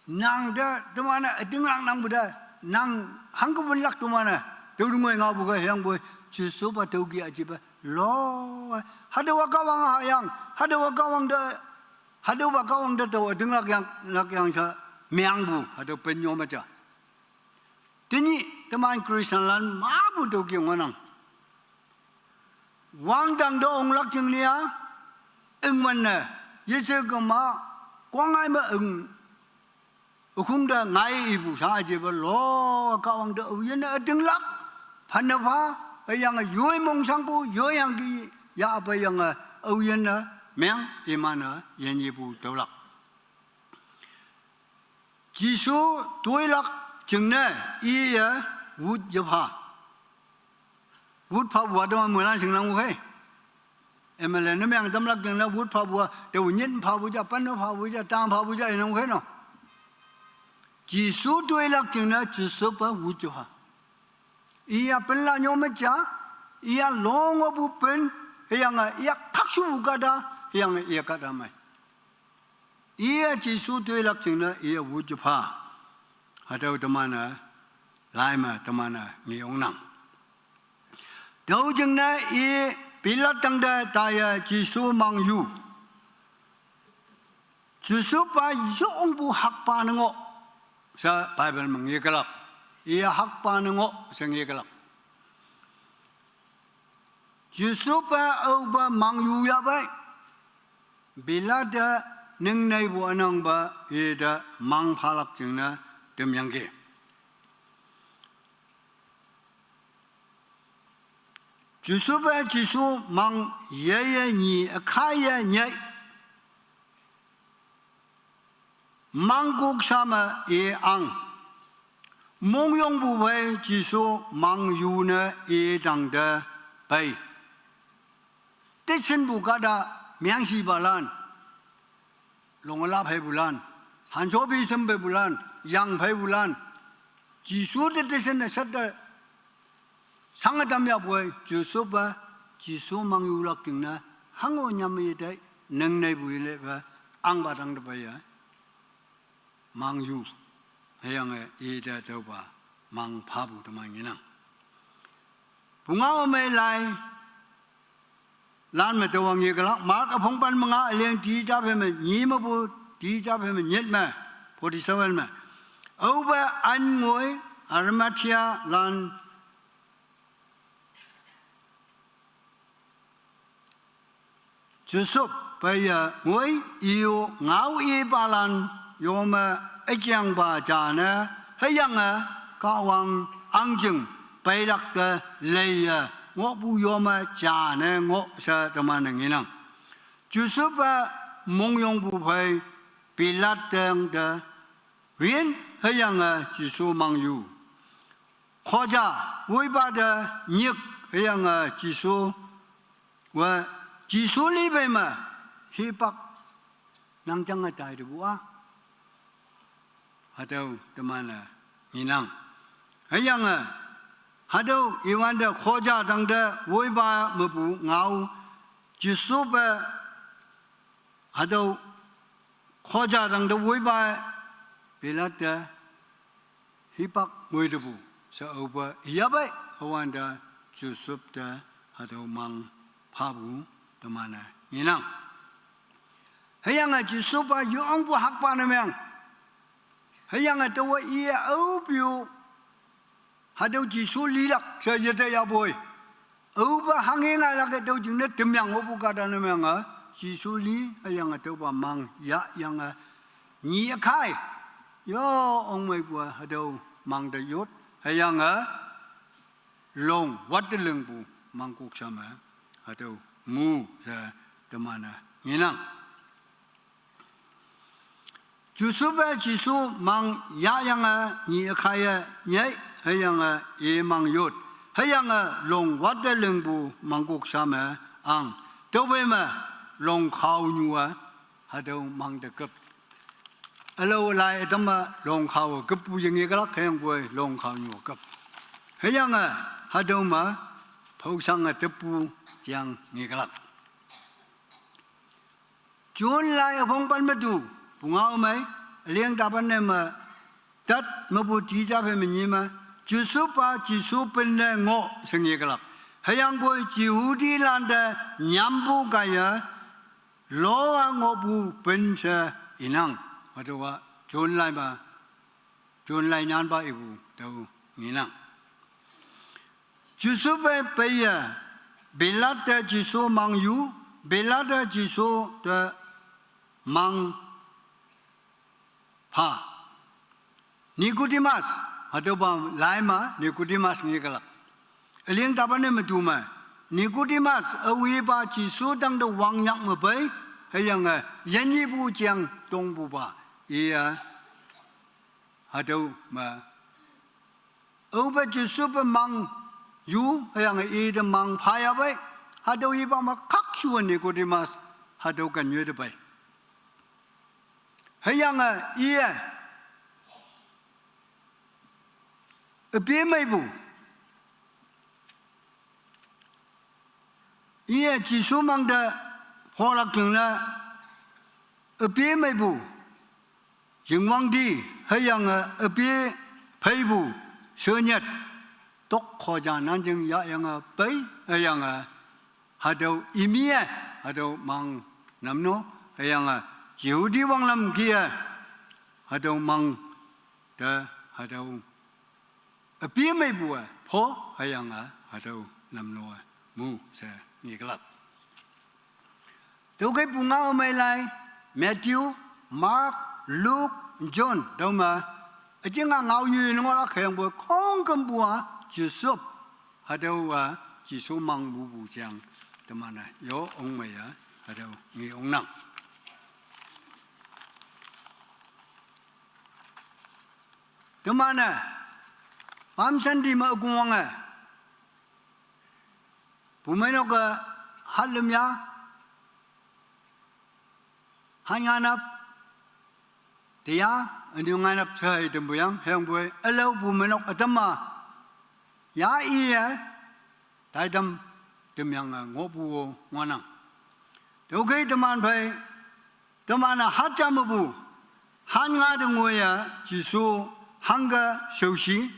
Nang te teman-e ütinglak nangpu te, nang hangke wünlak teman-e, tüo ngoi ngaopu ke hüyangpoi, Jesupa tüoki üjipe lo, hatüowa Kahwang hayang, hatüowa Kahwang te, hatüopa Kahwang te tao ütinglak yang, lak yang she, meangpu, hatüo pen yome ja. Tenyih teman Christianlan mapu tüoki ngohnang. Wangdang te onglak jingne-a, üngwünne, yeje kema, kongai me üng, ükhung te ngai ipu sha üjipe lo, Kahwang te aoyinne ütinglak, phanne pha, hüyange yoi mongshangpu, yoi yangki, yahpeiyange, aoyinne, meng, iman-e, yinyepu tüolak. Jesu toilak jingne iye wut jepha. Wut phapu-a teman moilan shingnang ukhei. M L A ne meng tamlak jingne wut phapu-a, tao nyit phapu ja, pen phapu ja, tang phapu ja inang ukhei no. Jesu toilak jingne Jesupa wut jepha. Iya penla nyome ja, iya longopu pen, hüyange iya khakshupu kahta, hüyange iya kahta mei. Iye Jesu toilak jingne iye wut jepha. Hatüo teman-e, lai me teman-e ngeongnang. Tüo jingne i Pilat tangte taiye Jesu mang yu. Jesupa yongpu hakpa ne ngoh she Bible me ngekelak. Iye hakpa ne ngoh she ngekelak. Jesupa aope mang yu yahpei. Pilat-e ningneipu ünangpe ite mang phalak jingne temyangki. Jesupe Jesu mang yeye nyi, ükhaiye nyei. Mang kok sha me i ang. Mongyongpu phei Jesu mang yu ne i tangte pei. Teshinpu kahta meangshipalan, longla pheipulan, hansho pi shempeipulan, yang pheipulan, Jesu te teshinne shatte shange tamyapoi, Jesupa, Jesu mang yulak jingne, hango nyam yetei, ningneipu yelepe, ahngpa tangte peiye mang yu, hüyange ite tüopa mang phapu teman ngenang. Pungao mei lai, lan me tüowang yekelak, Mark üpong pen me nga üleng ti ja phei me nyi mepu, ti ja phei me nyit me, forty-seven me. Aope an ngoi, Arimathea lan Joseph peiye ngoi, iyo ngao ipalan yome üjengpa jane, hüyange Kahwang ahngjing peilak te leiye ngohpu yome jane ngoh she teman-e ngenang. Joseph-e mongyongpu phei Pilat tangte win, hüyange Jesu mang yu. Khoja woipa te nyik, hüyange Jesu we, Jesu lipei me hipak nang jange taitepu-a, hatüo teman-e ngenang. Hüyange hatüo iwante khoja tangte woipa mepu ngao Jesupe hatüo khoja tangte woipa Pilat te hipak ngoitepu she aope iyapei, üwante Joseph te hatüo mang phapu teman-e ngenang. Hüyange Jesupa yongpu hakpa ne meng. Hüyange taowe iye aopu hatüo Jesu lilak she yete yapoi. Aopa hanghe ngailak-e tüo jingne temyang ngohpu kahta ne menge, Jesu li, hüyange tüopa mang yahyange nyi ükhai. Yo, ongmeipu-a hatüo mang te yot, hüyange long watte lingpu mangkok sha me, hatüo mu she teman-e ngenang. Jesupe Jesu mang yahyange nyi ükhaiye nyei, hüyange i mang yot, hüyange long watte lingpu mangkok sha me ang. Tüophei me long khaonyu-a hatüo mang te küp. Ülao lai ütam me long khao küppu ye ngekelak, hüyangpoi long khaonyu küp. Hüyange hatüo me phaoshange teppu jang ngekelak. John lai üpong pen metu, pungao mei, üleng tapan ne me, tat mepu tija phei me nyi me, Jesupa Jesu penne ngoh she ngekelak. Hüyangpoi Jehudilan te nyampu kaiye, lo-a ngohpu pen she inang. Hatüowa John lai me, John lai nyanpa ipu tüo ngenang. Jesupe peiye, Pilate te Jesu mang yu, Pilate te Jesu te mang pha. Nikodemus, hatüopa lai me Nikodemus ngekelak. Üleng tapan ne metu me, Nikodemus, aohepa Jesu tangte wangnyak me pei, hüyange yinyepu jang tongpupa, iye hatüo me, aope Jesupe mang yu, hüyange ite mang pha yapei, hatüo hipak me khakshuwe Nikodemus, hatüo kanyoi te pei. Hüyange iye, üpe meipu. Iye Jesu mang te pholak jingne, üpe meipu. Yingwang ti, hüyange üpe pheipu, shenyet, tok khoja nanjing yahyange pei, hüyange hatüo imi-e, hatüo mang namno, hüyange Jehudi wanglam kih-e, hatüo mang te, hatüo üpe meipu-e pho, hüyange hatüo namno-e mu she ngekelak. Tüokhei pungao mei lai, Matthew, Mark, Luke, John, tüome, üjinga ngao yu ne ngohlak, hüyangpoi khongkümpu-a Jesup, hatüowa Jesu mang pupu jang, teman-e yo ongmeiye, hatüo nge ongnang. Teman-e, Palm Sunday me ükhong wange, bumeinok-e hatlüm ya, hannganap, teya, ünyu ngainap shei tümpu yang, hüyangpoi ülao bumeinok ütam-a, ya iye, taitam, tümyange ngohpu-o ngohnang. Tüokhei teman phei, teman-e hatja mepu, hannga te ngoiye Jesu hangke shaoshi,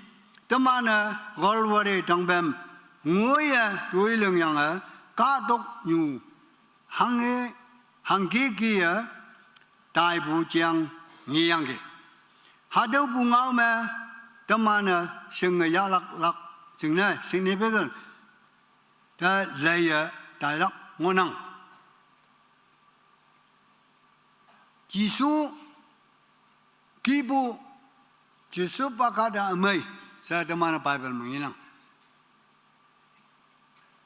teman-e Calvary tangpem ngoiye toi lingyange, kahtoknyu hanghe, hangke kih-e, taipu jang ngeyangki. Hatüopu ngao me, teman-e shinge yahlaklak jingne significant te leiye tailak ngohnang. Jesu kihpu, Jesupa kahta ümei, she teman-e Bible me ngenang.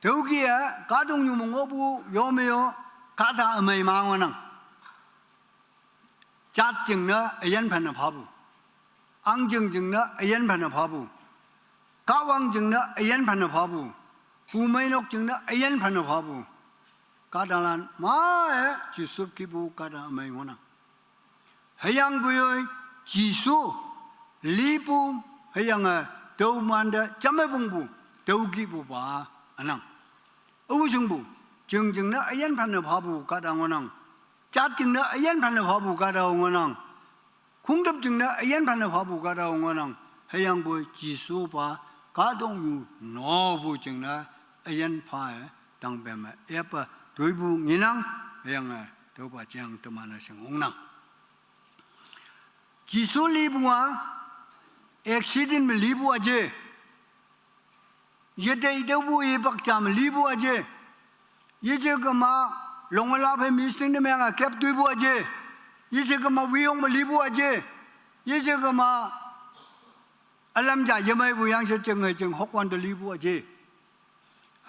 Tüokih-e kahtoknyu me ngohpu yo me yo, kahta ümei ma ngohnang. Jat jingne üyin phenne phapu. Angjing jingne üyin phenne phapu. Kahwang jingne üyin phenne phapu. Bumeinok jingne üyin phenne phapu. Kahtalan ma-e Jesup kihpu kahta ümei ngohnang. Hüyangpoi Jesu lipu, hüyange tüomante jamme pongpu, tüo kihpupa ünang. Aoshingpu, jing jingne üyin phenne phapu kahta ngohnang. Jat jingne üyin phenne phapu kahta ngohnang. Khongtüp jingne üyin phenne phapu kahta ngohnang. Hüyangpoi Jesupa kahtoknyu nopu jingne üyin pha-e tangpem-e eppe toipu ngenang, hüyange Tüopa jang teman-e shingonang. Jesu lipu-a accident me lipu aje. Yete itüopu ipak ja me lipu aje. Yeje kema longela phei misting ne meange kep toipu aje. Yeje kema wiyong me lipu aje. Yeje kema ülam ja yemeipu yangshe jing hei jing hokwante lipu aje.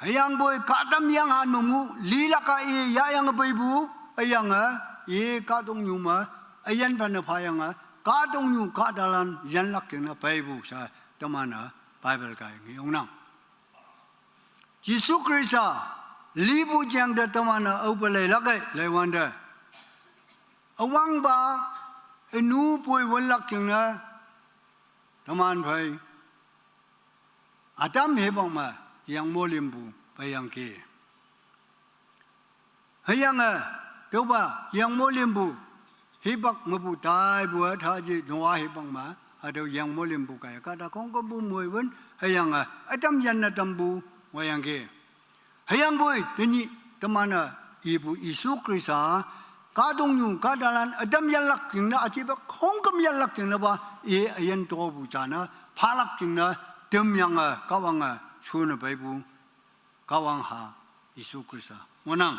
Hüyangpoi kahtam yanghan me mu lilak-a i yahyange peipu, hüyange i kahtoknyu me üyin phane phayange kahtoknyu kahtalan yanlak jingne peipu she teman-e Bible kaiye ngeonang. Jesu Khrista lipu jang te teman-e aope leilak-e leiwante, üwangpa ünu poi wünlak jingne teman phei ütam hipak me yengmo limpu peiyangki. Hüyange tüopa yengmo limpu hipak mepu taipu-a taji Noah hipak me hatüo yengmo limpu kaiye kahta khongkümpu moiwün, hüyange ütam yanne tampu ngohyangki. Hüyangpoi tenyih teman-e ipu Jesu Khrista kahtoknyu kahtalan ütam yanlak jingne, üjepa khongküm yanlak jingnepa i üyin topu jane phalak jingne temyange Kahwange shonne peipu Kahwang ha Jesu Khrista ngohnang.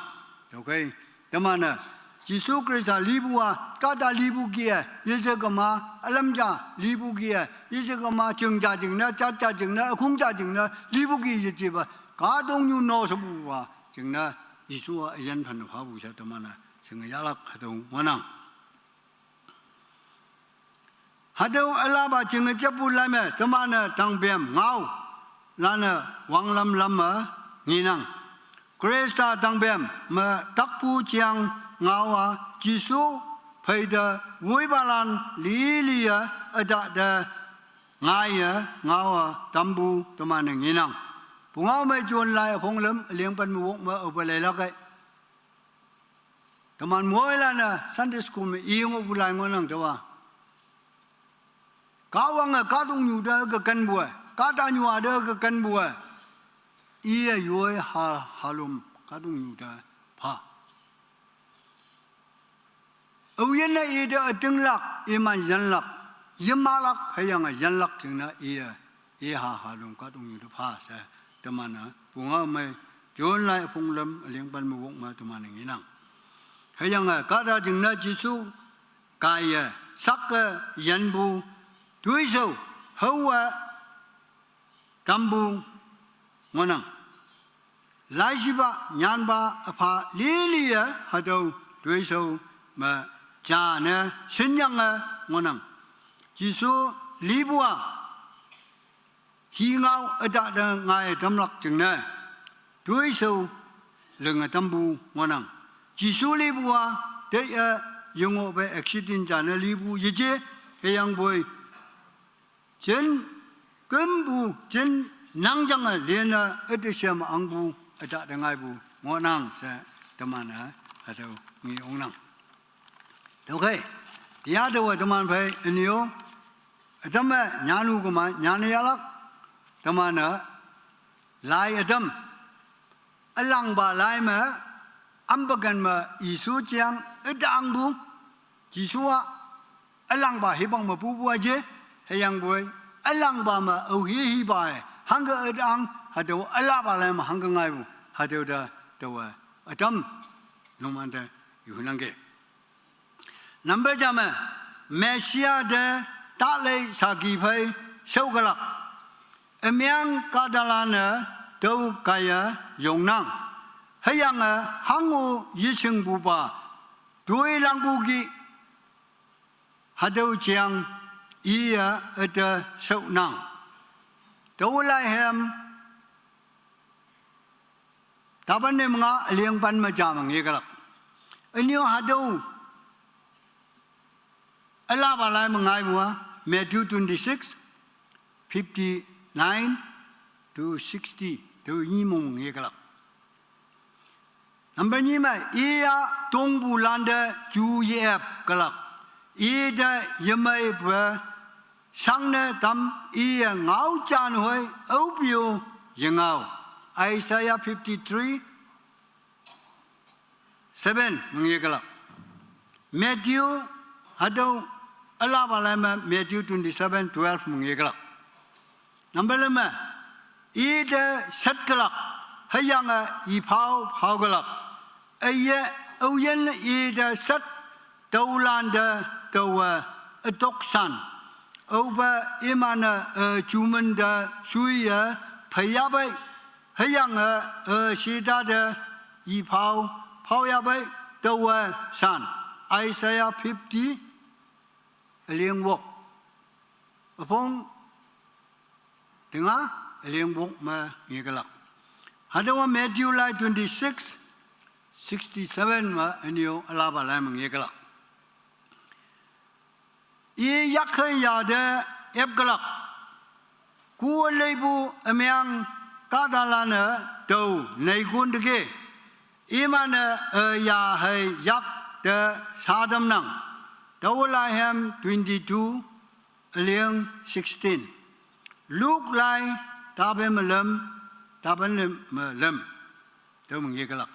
Tüokhei teman-e Jesu Khrista lipu-a kahta lipu kih-e, yeje kema ülam ja lipu kih-e, yeje kema jing ja jingne, jat ja jingne, ükhong ja jingne lipu kih yejepa kahtoknyu no shepupa jingne Jesu-a üyin phane phapu she teman-e shinge yahlak hatüo ngohnang. Hatüo ülapa jinge jappu lai me teman-e tangpem ngaolan-e wanglam lam me ngenang. Khrista tangpem me takpu jang ngao-a Jesu pheite woipalan liliye ütahte ngaiye ngao-a tampu teman-e ngenang. Pungao mei John lai üpong lüm üleng pen me wok me aope leilak-e. Teman moilan-e Sunday school me i ngohpu lai ngohnang tüowa. Kahwange kahtoknyu te kekenpu-e, kahtanyu-a te kekenpu-e, iye yoi ha halom kahtoknyu te pha. Aoyinne ite ütinglak, iman yanlak, yemahlak, hüyange yanlak jingne iye, i ha halom kahtoknyu te pha she teman-e pungao mei John lai üpong lüm üleng pen me wok me teman-e ngenang. Hüyange kahta jingne Jesu kaiye sake yanpu toishao haowe tampu ngohnang. Laishipa nyanpa üpha liliye hatüo toishao me jane shinyange ngohnang. Jesu lipu-a hi ngao ütahte ngaiye tamlak jingne toishao linge tampu ngohnang. Jesu lipu-a teiye yengoh pe accident jane lipu yeje, hüyangpoi jin kümpu jin nangjange lene üte shem angpu ütahte ngaipu ngohnang she teman-e hatüo ngeonang. Tüokhei, ya taowe teman phei ünyo, ütam me nyanu kema nyane yahlak, teman-e lai ütam, ülangpa lai me, ampe ken me Jesu jang ütangpu, Jesu-a ülangpa hipak me pupu aje, hüyangpoi ülangpa me aohi hipa-e hangke ütang, hatüo ülapa lai me hangke ngaipu, hatüo te taowe ütam numan te yunangki. Number ja me, Messia te talei saki phei shaokelak. Ümeng kahtalan-e tüo kaiye yongnang. Hüyange hango yeshingpupa toilangpu kih hatüo jang iye üte shaonang. Tüo lai hem tapan ne me nga üleng pen me ja me ngekelak. Ünyo hatüo ülapa lai me ngaipu-a Matthew twenty-six, fifty-nine to sixty, tüo nyi mong ngekelak. Number nyi me, iya tongpulante ju ye-ep kelak. Ite yemeipe shangne tam iye ngao jan hoi aope-o yengao. Isaiah fifty-three, seven me ngekelak. Matthew, hatüo ülapa lai me Matthew twenty-seven twelve me ngekelak. Number leme, ite shat kelak, hüyange iphao phao kelak. Üye, aoyin ite shat tüolante taowe ütok shan. Aope iman-e, eh, jumen te shuiye phei yapei, hüyange, eh, shita te iphao phao yapei, taowe shan. Isaiah fifty, üling wok. Üpong tenga, üling wok me ngekelak. Hatüowa Matthew lai twenty-six sixty-seven me ünyo ülapa lai me ngekelak. I yakkhe ya te epkelak. Ku üleipu ümeng kahtalan-e tao neikon teke. Iman-e, eh, ya hei yak te satamnang. Tüo lai hem twenty-two, üling sixteen. Luke lai tape me lüm, tape ne me lüm. Tüo me ngekelak.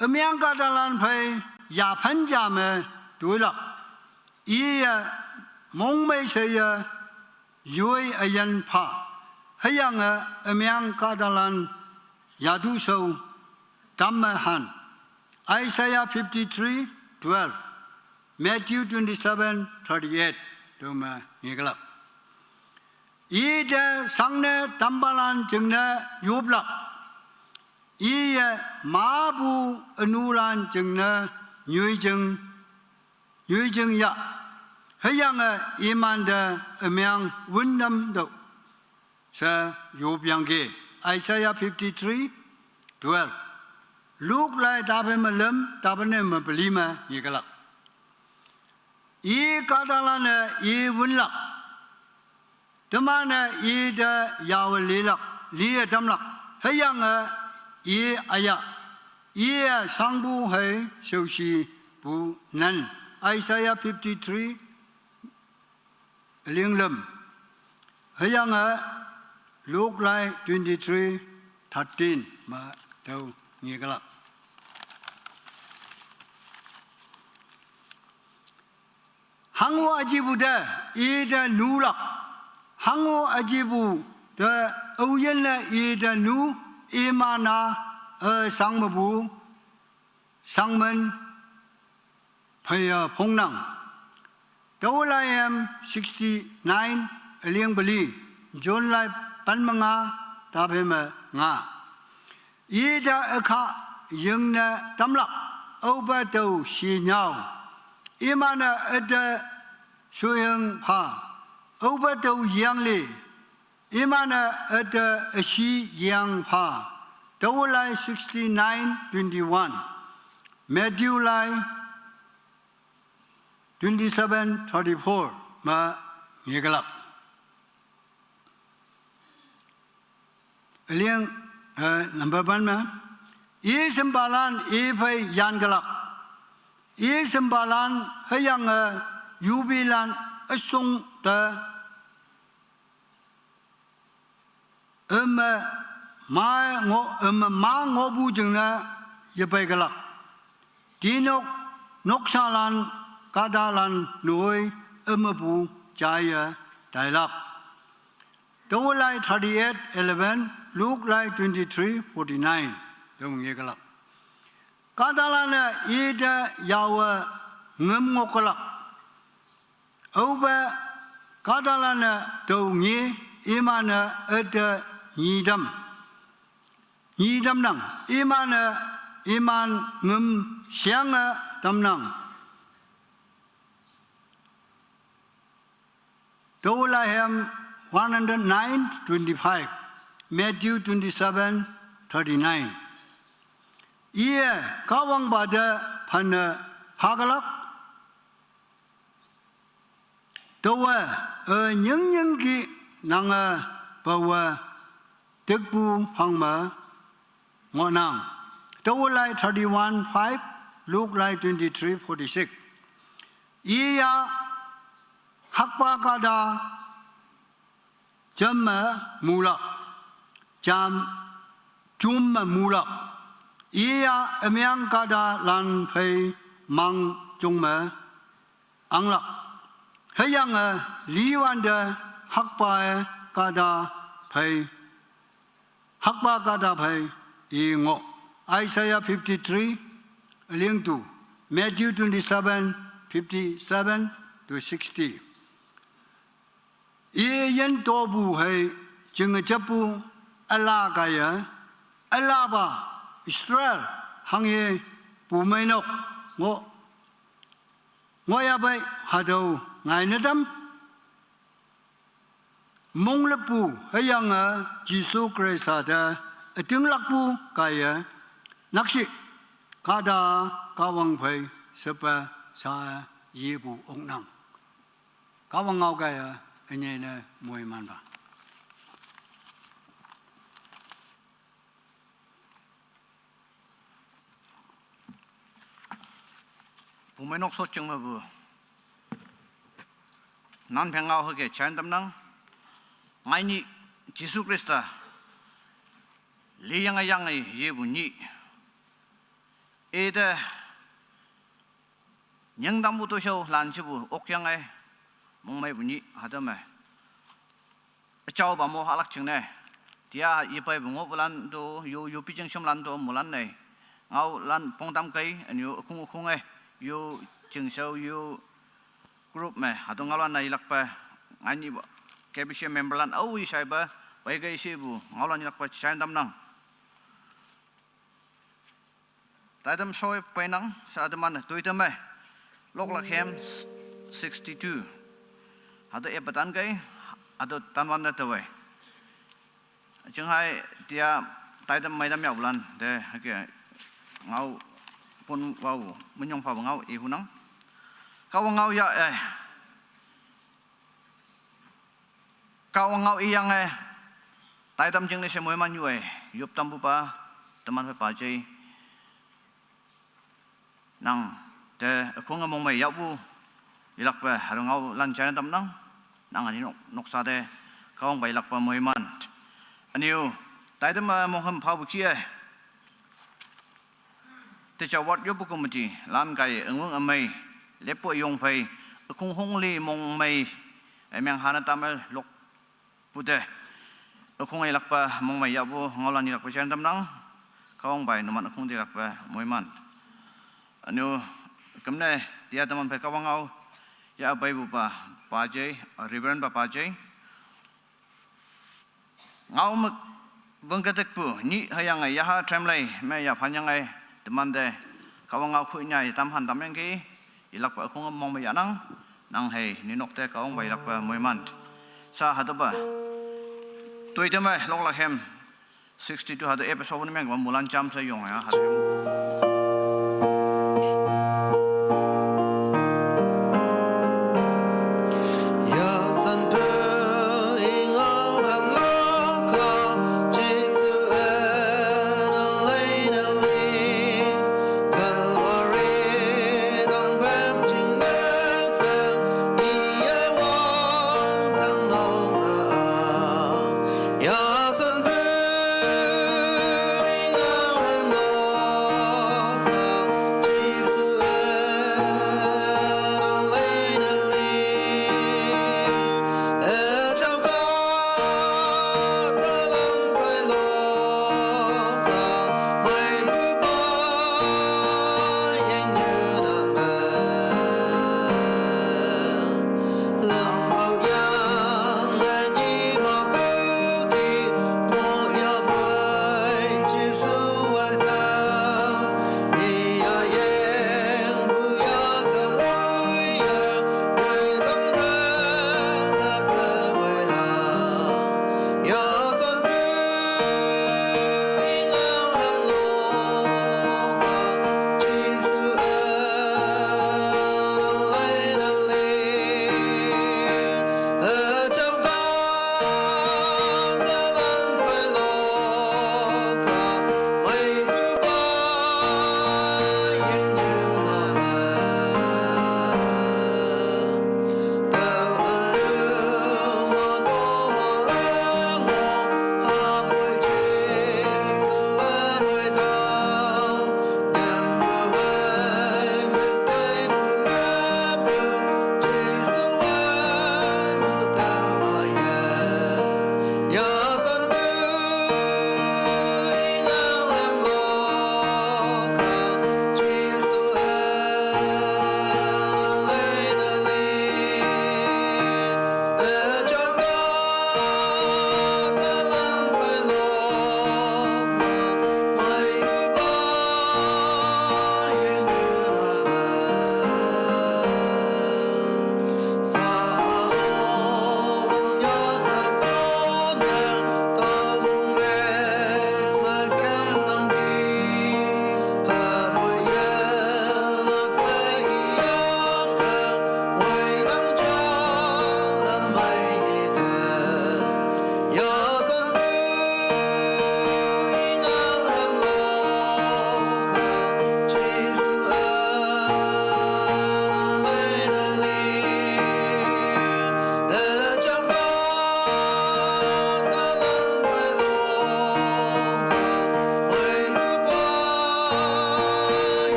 Ümeng kahtalan phei yaphan ja me toilak. Iye mongmei sheye yoi üyin pha. Hüyange ümeng kahtalan yatu shao tamme han. Isaiah fifty-three twelve, Matthew twenty-seven thirty-eight, tüo me ngekelak. Ite shangne tampalan jingne yoplak. Iye mapu ünulan jingne nyoijing, nyoijing ya. Hüyange imante ümeng wüntam tüo she yopyangki. Isaiah fifty-three twelve. Luke lai tape me lüm, tape ne me peli me ngekelak. I kahtalan-e i wünlak. Teman-e ite yawe lilak, liye tamlak. Hüyange i aya. Iye shangpu hei shaoshipu nan. Isaiah fifty-three, üling lüm. Hüyange Luke lai twenty-three thirteen me tüo ngekelak. Hango üjipu te ite nulak. Hango üjipu te aoyinne ite nu, iman-a, eh, shang mepu, shangmen, pheiye phongnang. Tüo lai hem sixty-nine, üling peli, John lai pen me nga, tape me nga. Ite ükha yingne tamlak, aope tao shi nyüo. Iman-e üte shoyang pha, aope tao yangli. Iman-e üte üshi yang pha. Tüo lai sixty-nine twenty-one. Matthew lai twenty-seven thirty-four me ngekelak. Üling, eh, number one me. I shempalan i phei yankelak. I shempalan hüyange yupilan üshong te üme ma ngo, üme ma ngohpu jingne yepeikelak. Tinok, noksalan, kahtalan noi ümepu jaiye tailak. Tüo lai thirty-eight eleven, Luke lai twenty-three forty-nine. Tüo ngekelak. Kahtalan-e ite yawe ngüm ngohkelak. Aope kahtalan-e tüo ngi, iman-e üte nyitam. Nyitamnang, iman-e, iman ngüm sheange tamnang. Tüo lai hem one hundred nine twenty-five, Matthew twenty-seven thirty-nine. Iye Kahwangpa te phane phakelak. Taowe, eh, nyingnyingki nange pawe tekpu phang me ngohnang. Tüo lai thirty-one five, Luke lai twenty-three forty-six. Iya hakpa kahta jam me mulak, jam jum me mulak. Iya ümeng kahtalan phei mang tungme anglak. Hüyange liwante hakpae kahta phei, hakpa kahta phei i ngoh. Isaiah fifty-three, üleng tu, Matthew twenty-seven, fifty-seven to sixty. I yin topu hei jingejeppu üla kaiye, ülapa Israel hangye pumeinok ngoh, ngohyapei hatüo ngaine tam. Mongleppu hüyange Jesu Khrista te ütinglakpu kaiye nakshih kahta Kahwang phei shepe sha-e yepu oknang. Kahwang ngao kaiye ünyei ne moimanpa. Pumeinok shotjing mepu nan pheng ngao hüke jaiyan tamnang. Ngaini Jesu Khrista liyange yange yepu nyih. Ite nyingtampu toshao lan shepu okyange mongmeipu nyih hatüo me üjaopa mo halak jingne. Tia yepeipu ngohpulan to, yo, yo pijing shemlan to, moilan-e ngaolan pongtam kei, ünyu ükhung ükhunge, yo chingshao, yo group me hatüo ngaolan-e yelakpe, ngaini K B C memberlan aowe shaipe, peikei shepu ngaolan yelakpe jaiyan tamnang. Taitam shoi peinang, sha teman toitame. Loklak hem sixty-two. Hatüo epa tan kei, hatüo tanwante taowe. Jinghai tia taitam meitam yahpulan te hüke ngao pon wao, minyong phapu ngao ihunang. Kahwang ngao ya, eh. Kahwang ngao iyange, taitam jingne she moiman yu-e, yoptampupa, teman phei pajei. Nang te ükhunge mongmei yahpu, yelakpe hatüo ngaolan jaiyan tamnang, nang üni nok, noksa te, Kahwang phei yelakpe moiman. Ünyu, taitam me monghüm phapu kih-e. Teja ward yoppu committee lan kaiye üngwüng ümei, leppu üyong phei, ükhung hongli mongmei, ümeng hane tame lokpu te. Ükhung yelakpe mongmei yahpu ngaolan yelakpe jaiyan tamnang, Kahwang phei numan ükhung te yelakpe moiman. Ünyu kümne tia teman phei Kahwang ngao ya peipupa pajei, Reverend pa pajei. Ngao mük wüngketekpu nyih hüyange yaha tremlei me yaphanyange temante Kahwang ngao khu nya yetam han tamyangki, yelakpe ükhung mongmei yahnang, nang hei ninok te Kahwang phei yelakpe moiman. Sha hatüopa toitame Loklak hem sixty-two hatüo episode ne meng moilan jamshe yong ya hatüo.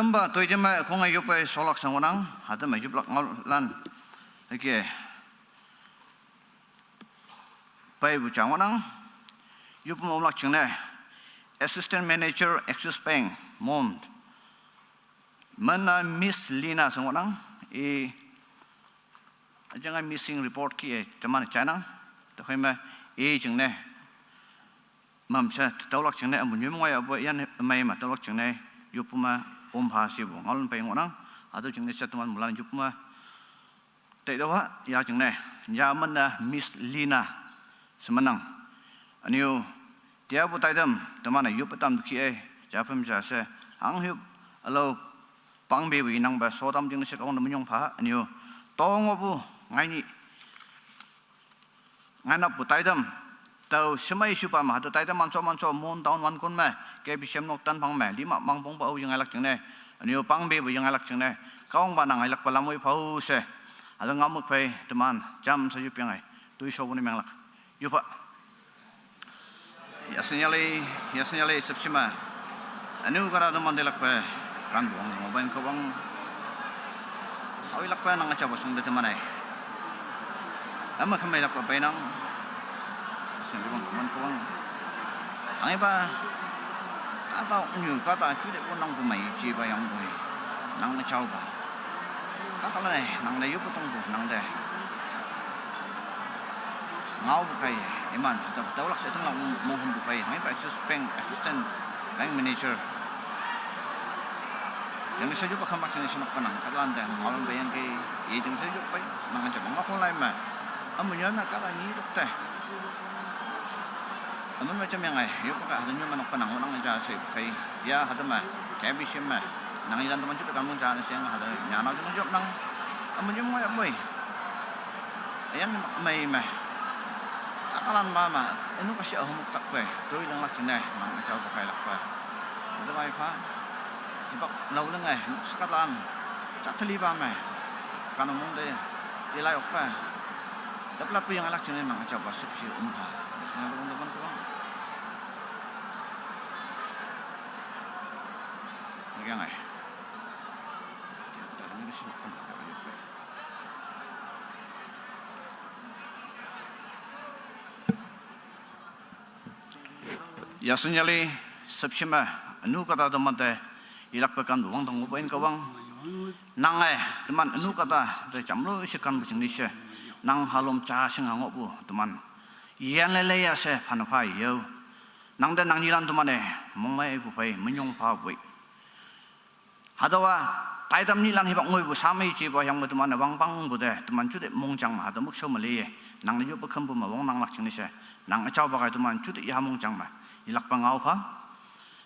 Hamba toiteme khonge yoppe solak sang ngohnang, hateme yoplak ngaolan. Hüke. Peipu ja ngohnang. Yoppe omlak jingne. Assistant Manager, Axis Bank, Mon. Mena Miss Lina sang ngohnang. I Üjinge missing report kih-e teman jainang. Tüokhei me i jingne mamshe taolak jingne, ampu nyoi me ngoiya poi yan mei me taolak jingne, yoppe me ompha shepu ngaolan pei ngohnang. Hatüo jingne she teman moilan yoppe me taitüoh-a ya jingne, ya mena Miss Lina she menang. Ünyu, tiapu taitam, teman-e yoppe tam kih-e, ja phüm ja she, hanghe, ülao pangpepu inangpe, shotam jingne she Kahwang te minyong pha, ünyu, tongopu, ngaini, ngainappu taitam, tao shemei shupa me, hatüo taitam manso manso, Mon town wankon me, K B C M nok tanphang me, lima mangpongpa ao yengailak jingne, ünyu pangpepu yengailak jingne, Kahwangpa nang ilakpa lam oi phao she, hatüo ngaomük phei, teman, jamshe yopyange, toishopu ne menglak. Yoppha. Yasanyali, yasanyali shüpshime. Ünu kahta teman te ilakpe, kanpu wangdang ngohpu Kahwang. Shao ilakpe nang üjaopa shongte teman-e. Üme keme ilakpe peinang. Yasanyali wangdang ngohpu Kahwang. Hanghepa, kahtao ünyu, kahta jute pon nangpu mei jipa yangpoi. Nang üjaopa. Kahtalan-e, nangte yoppe tongpu, nangte ngaopu kaiye, iman, hatüo taolak she tangla mong, mong hümpu pei, hanghepa Axis Bank, Assistant Bank Manager. Jingne she yoppe khamlak jingne she nokpa nang, kahtalante ngaolan peiyangki, i jingne she yoppe, nang üjaopa ngaokhong lai me. Üme nyoi me kahta nyi tokte. Üme me jamyange, yoppe ka hatüo nyoi me nokpa nang ngohnang ja she kei, ya hatüo me, K B C M me, nang ilan teman jute kanmong ja she yang hatüo, nyanao jingne yopnang, üme nyoi me ngoiya poi. Üyan mei me. Kahtalan pa me, ünu kashi ahomok takpe, toi langlak jingne, nang üjaopa kailakpe. Hatüo mei pha, hipak lao lenge, nok she kahtalan, jat teli pa me. Kanmong te, ilai okpe. Taplakpu yengailak jingne nang üjaopa shüpshe ompha. Sina lo teman Kahwang. Ngeyange. Yasanyali, shüpshime, ünu kahta teman te, ilakpe kanpu wangdang ngohpu Kahwang. Nange, teman ünu kahta, te jamloi she kanpu jingne she, nang halom ja shinga ngohpu, teman. Yanle leiya she, phane pha yo. Nangte nang nyilan teman-e, mongmeipu phei, minyong phapoi. Hatüowa, taitam nyilan hipak ngoipu sha mei jipa yangme teman-e wangpangpu te, teman jute mongjang me, hatüo mükshao me leiye, nang yoppe khampu me wongnanglak jingne she, nang üjaopa kai teman jute ya mongjang me, ilakpa ngao pha.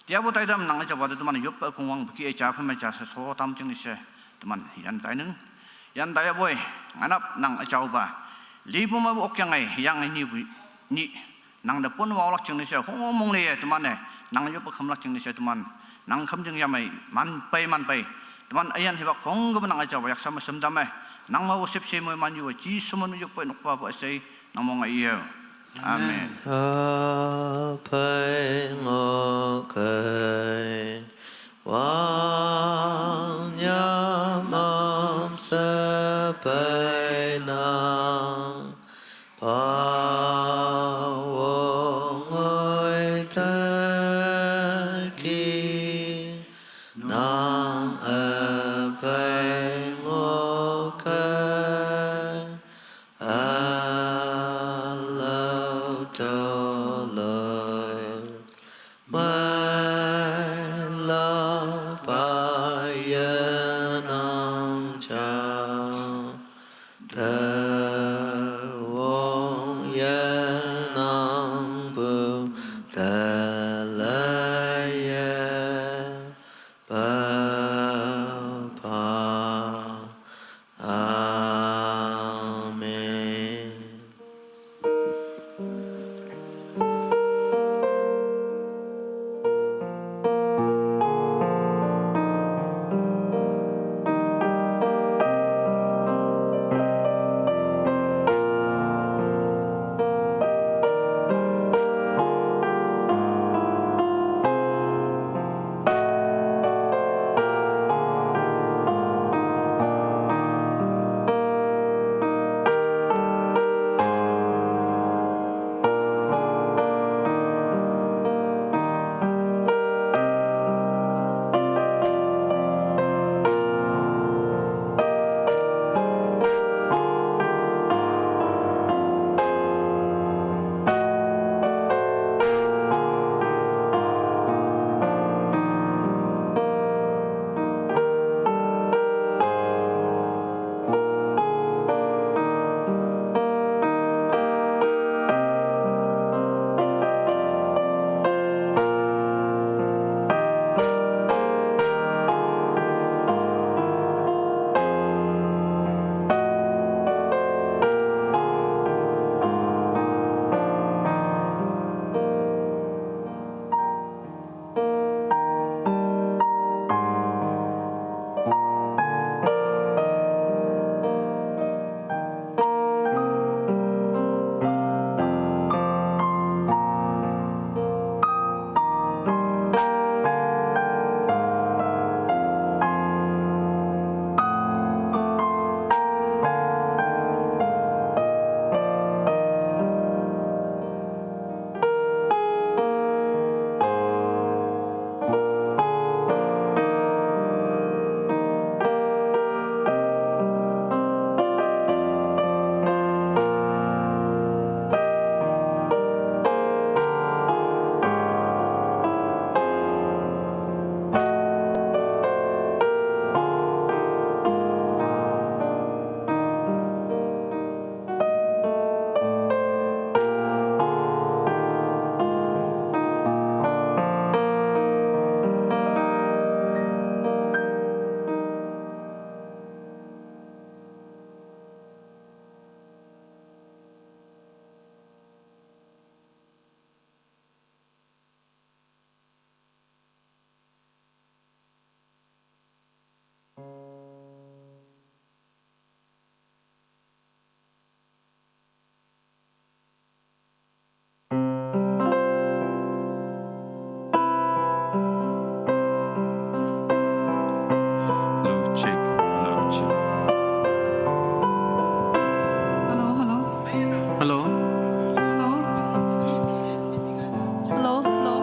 Tiapu taitam nang üjaopa te teman yoppe kongwangpu kih-e ja phüm me ja she shotam jingne she, teman yan tainang. Yan taiyapoi, ngainap nang üjaopa. Lipu mepu okyange, yange nyipu, nyi. Nangte pon waolak jingne she, hongmong leiye teman-e, nang yoppe khamlak jingne she teman, nang khümjing yamei, manpei manpei. Teman üyan hipak khongküm nang üjaopa yaksa me shemtam me, nang mapu shüpshe moiman yuwe, Jesu men yoppe nokpa pu üshei, nang mong-a iyo. Amen. Üphei ngohkei, wang yamam she peinang, pa wong oi teki, nang üphei ngohkei, ülao tüoloi, mei la pa yenang ja, te wong Hello? Hello? Hello, hello?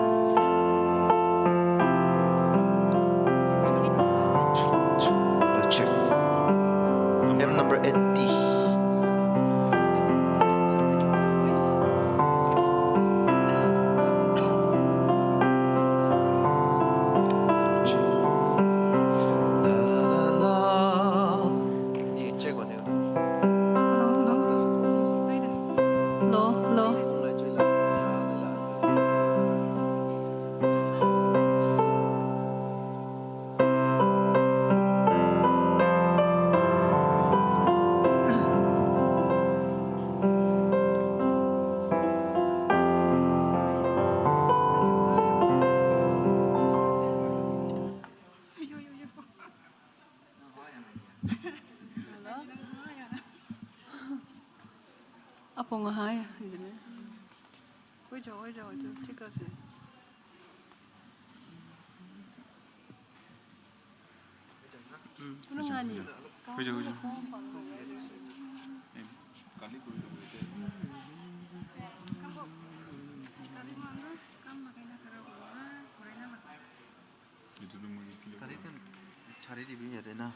Check. M number eighty. La, la, la. Hello, hello. Hello, hello. Apo ngahaya, isn't it? Wait, wait, wait, wait, take us in. Tulung ani. Wait, wait, wait. Itu dulu mau gila. Tadi kan cari di bini ada nah.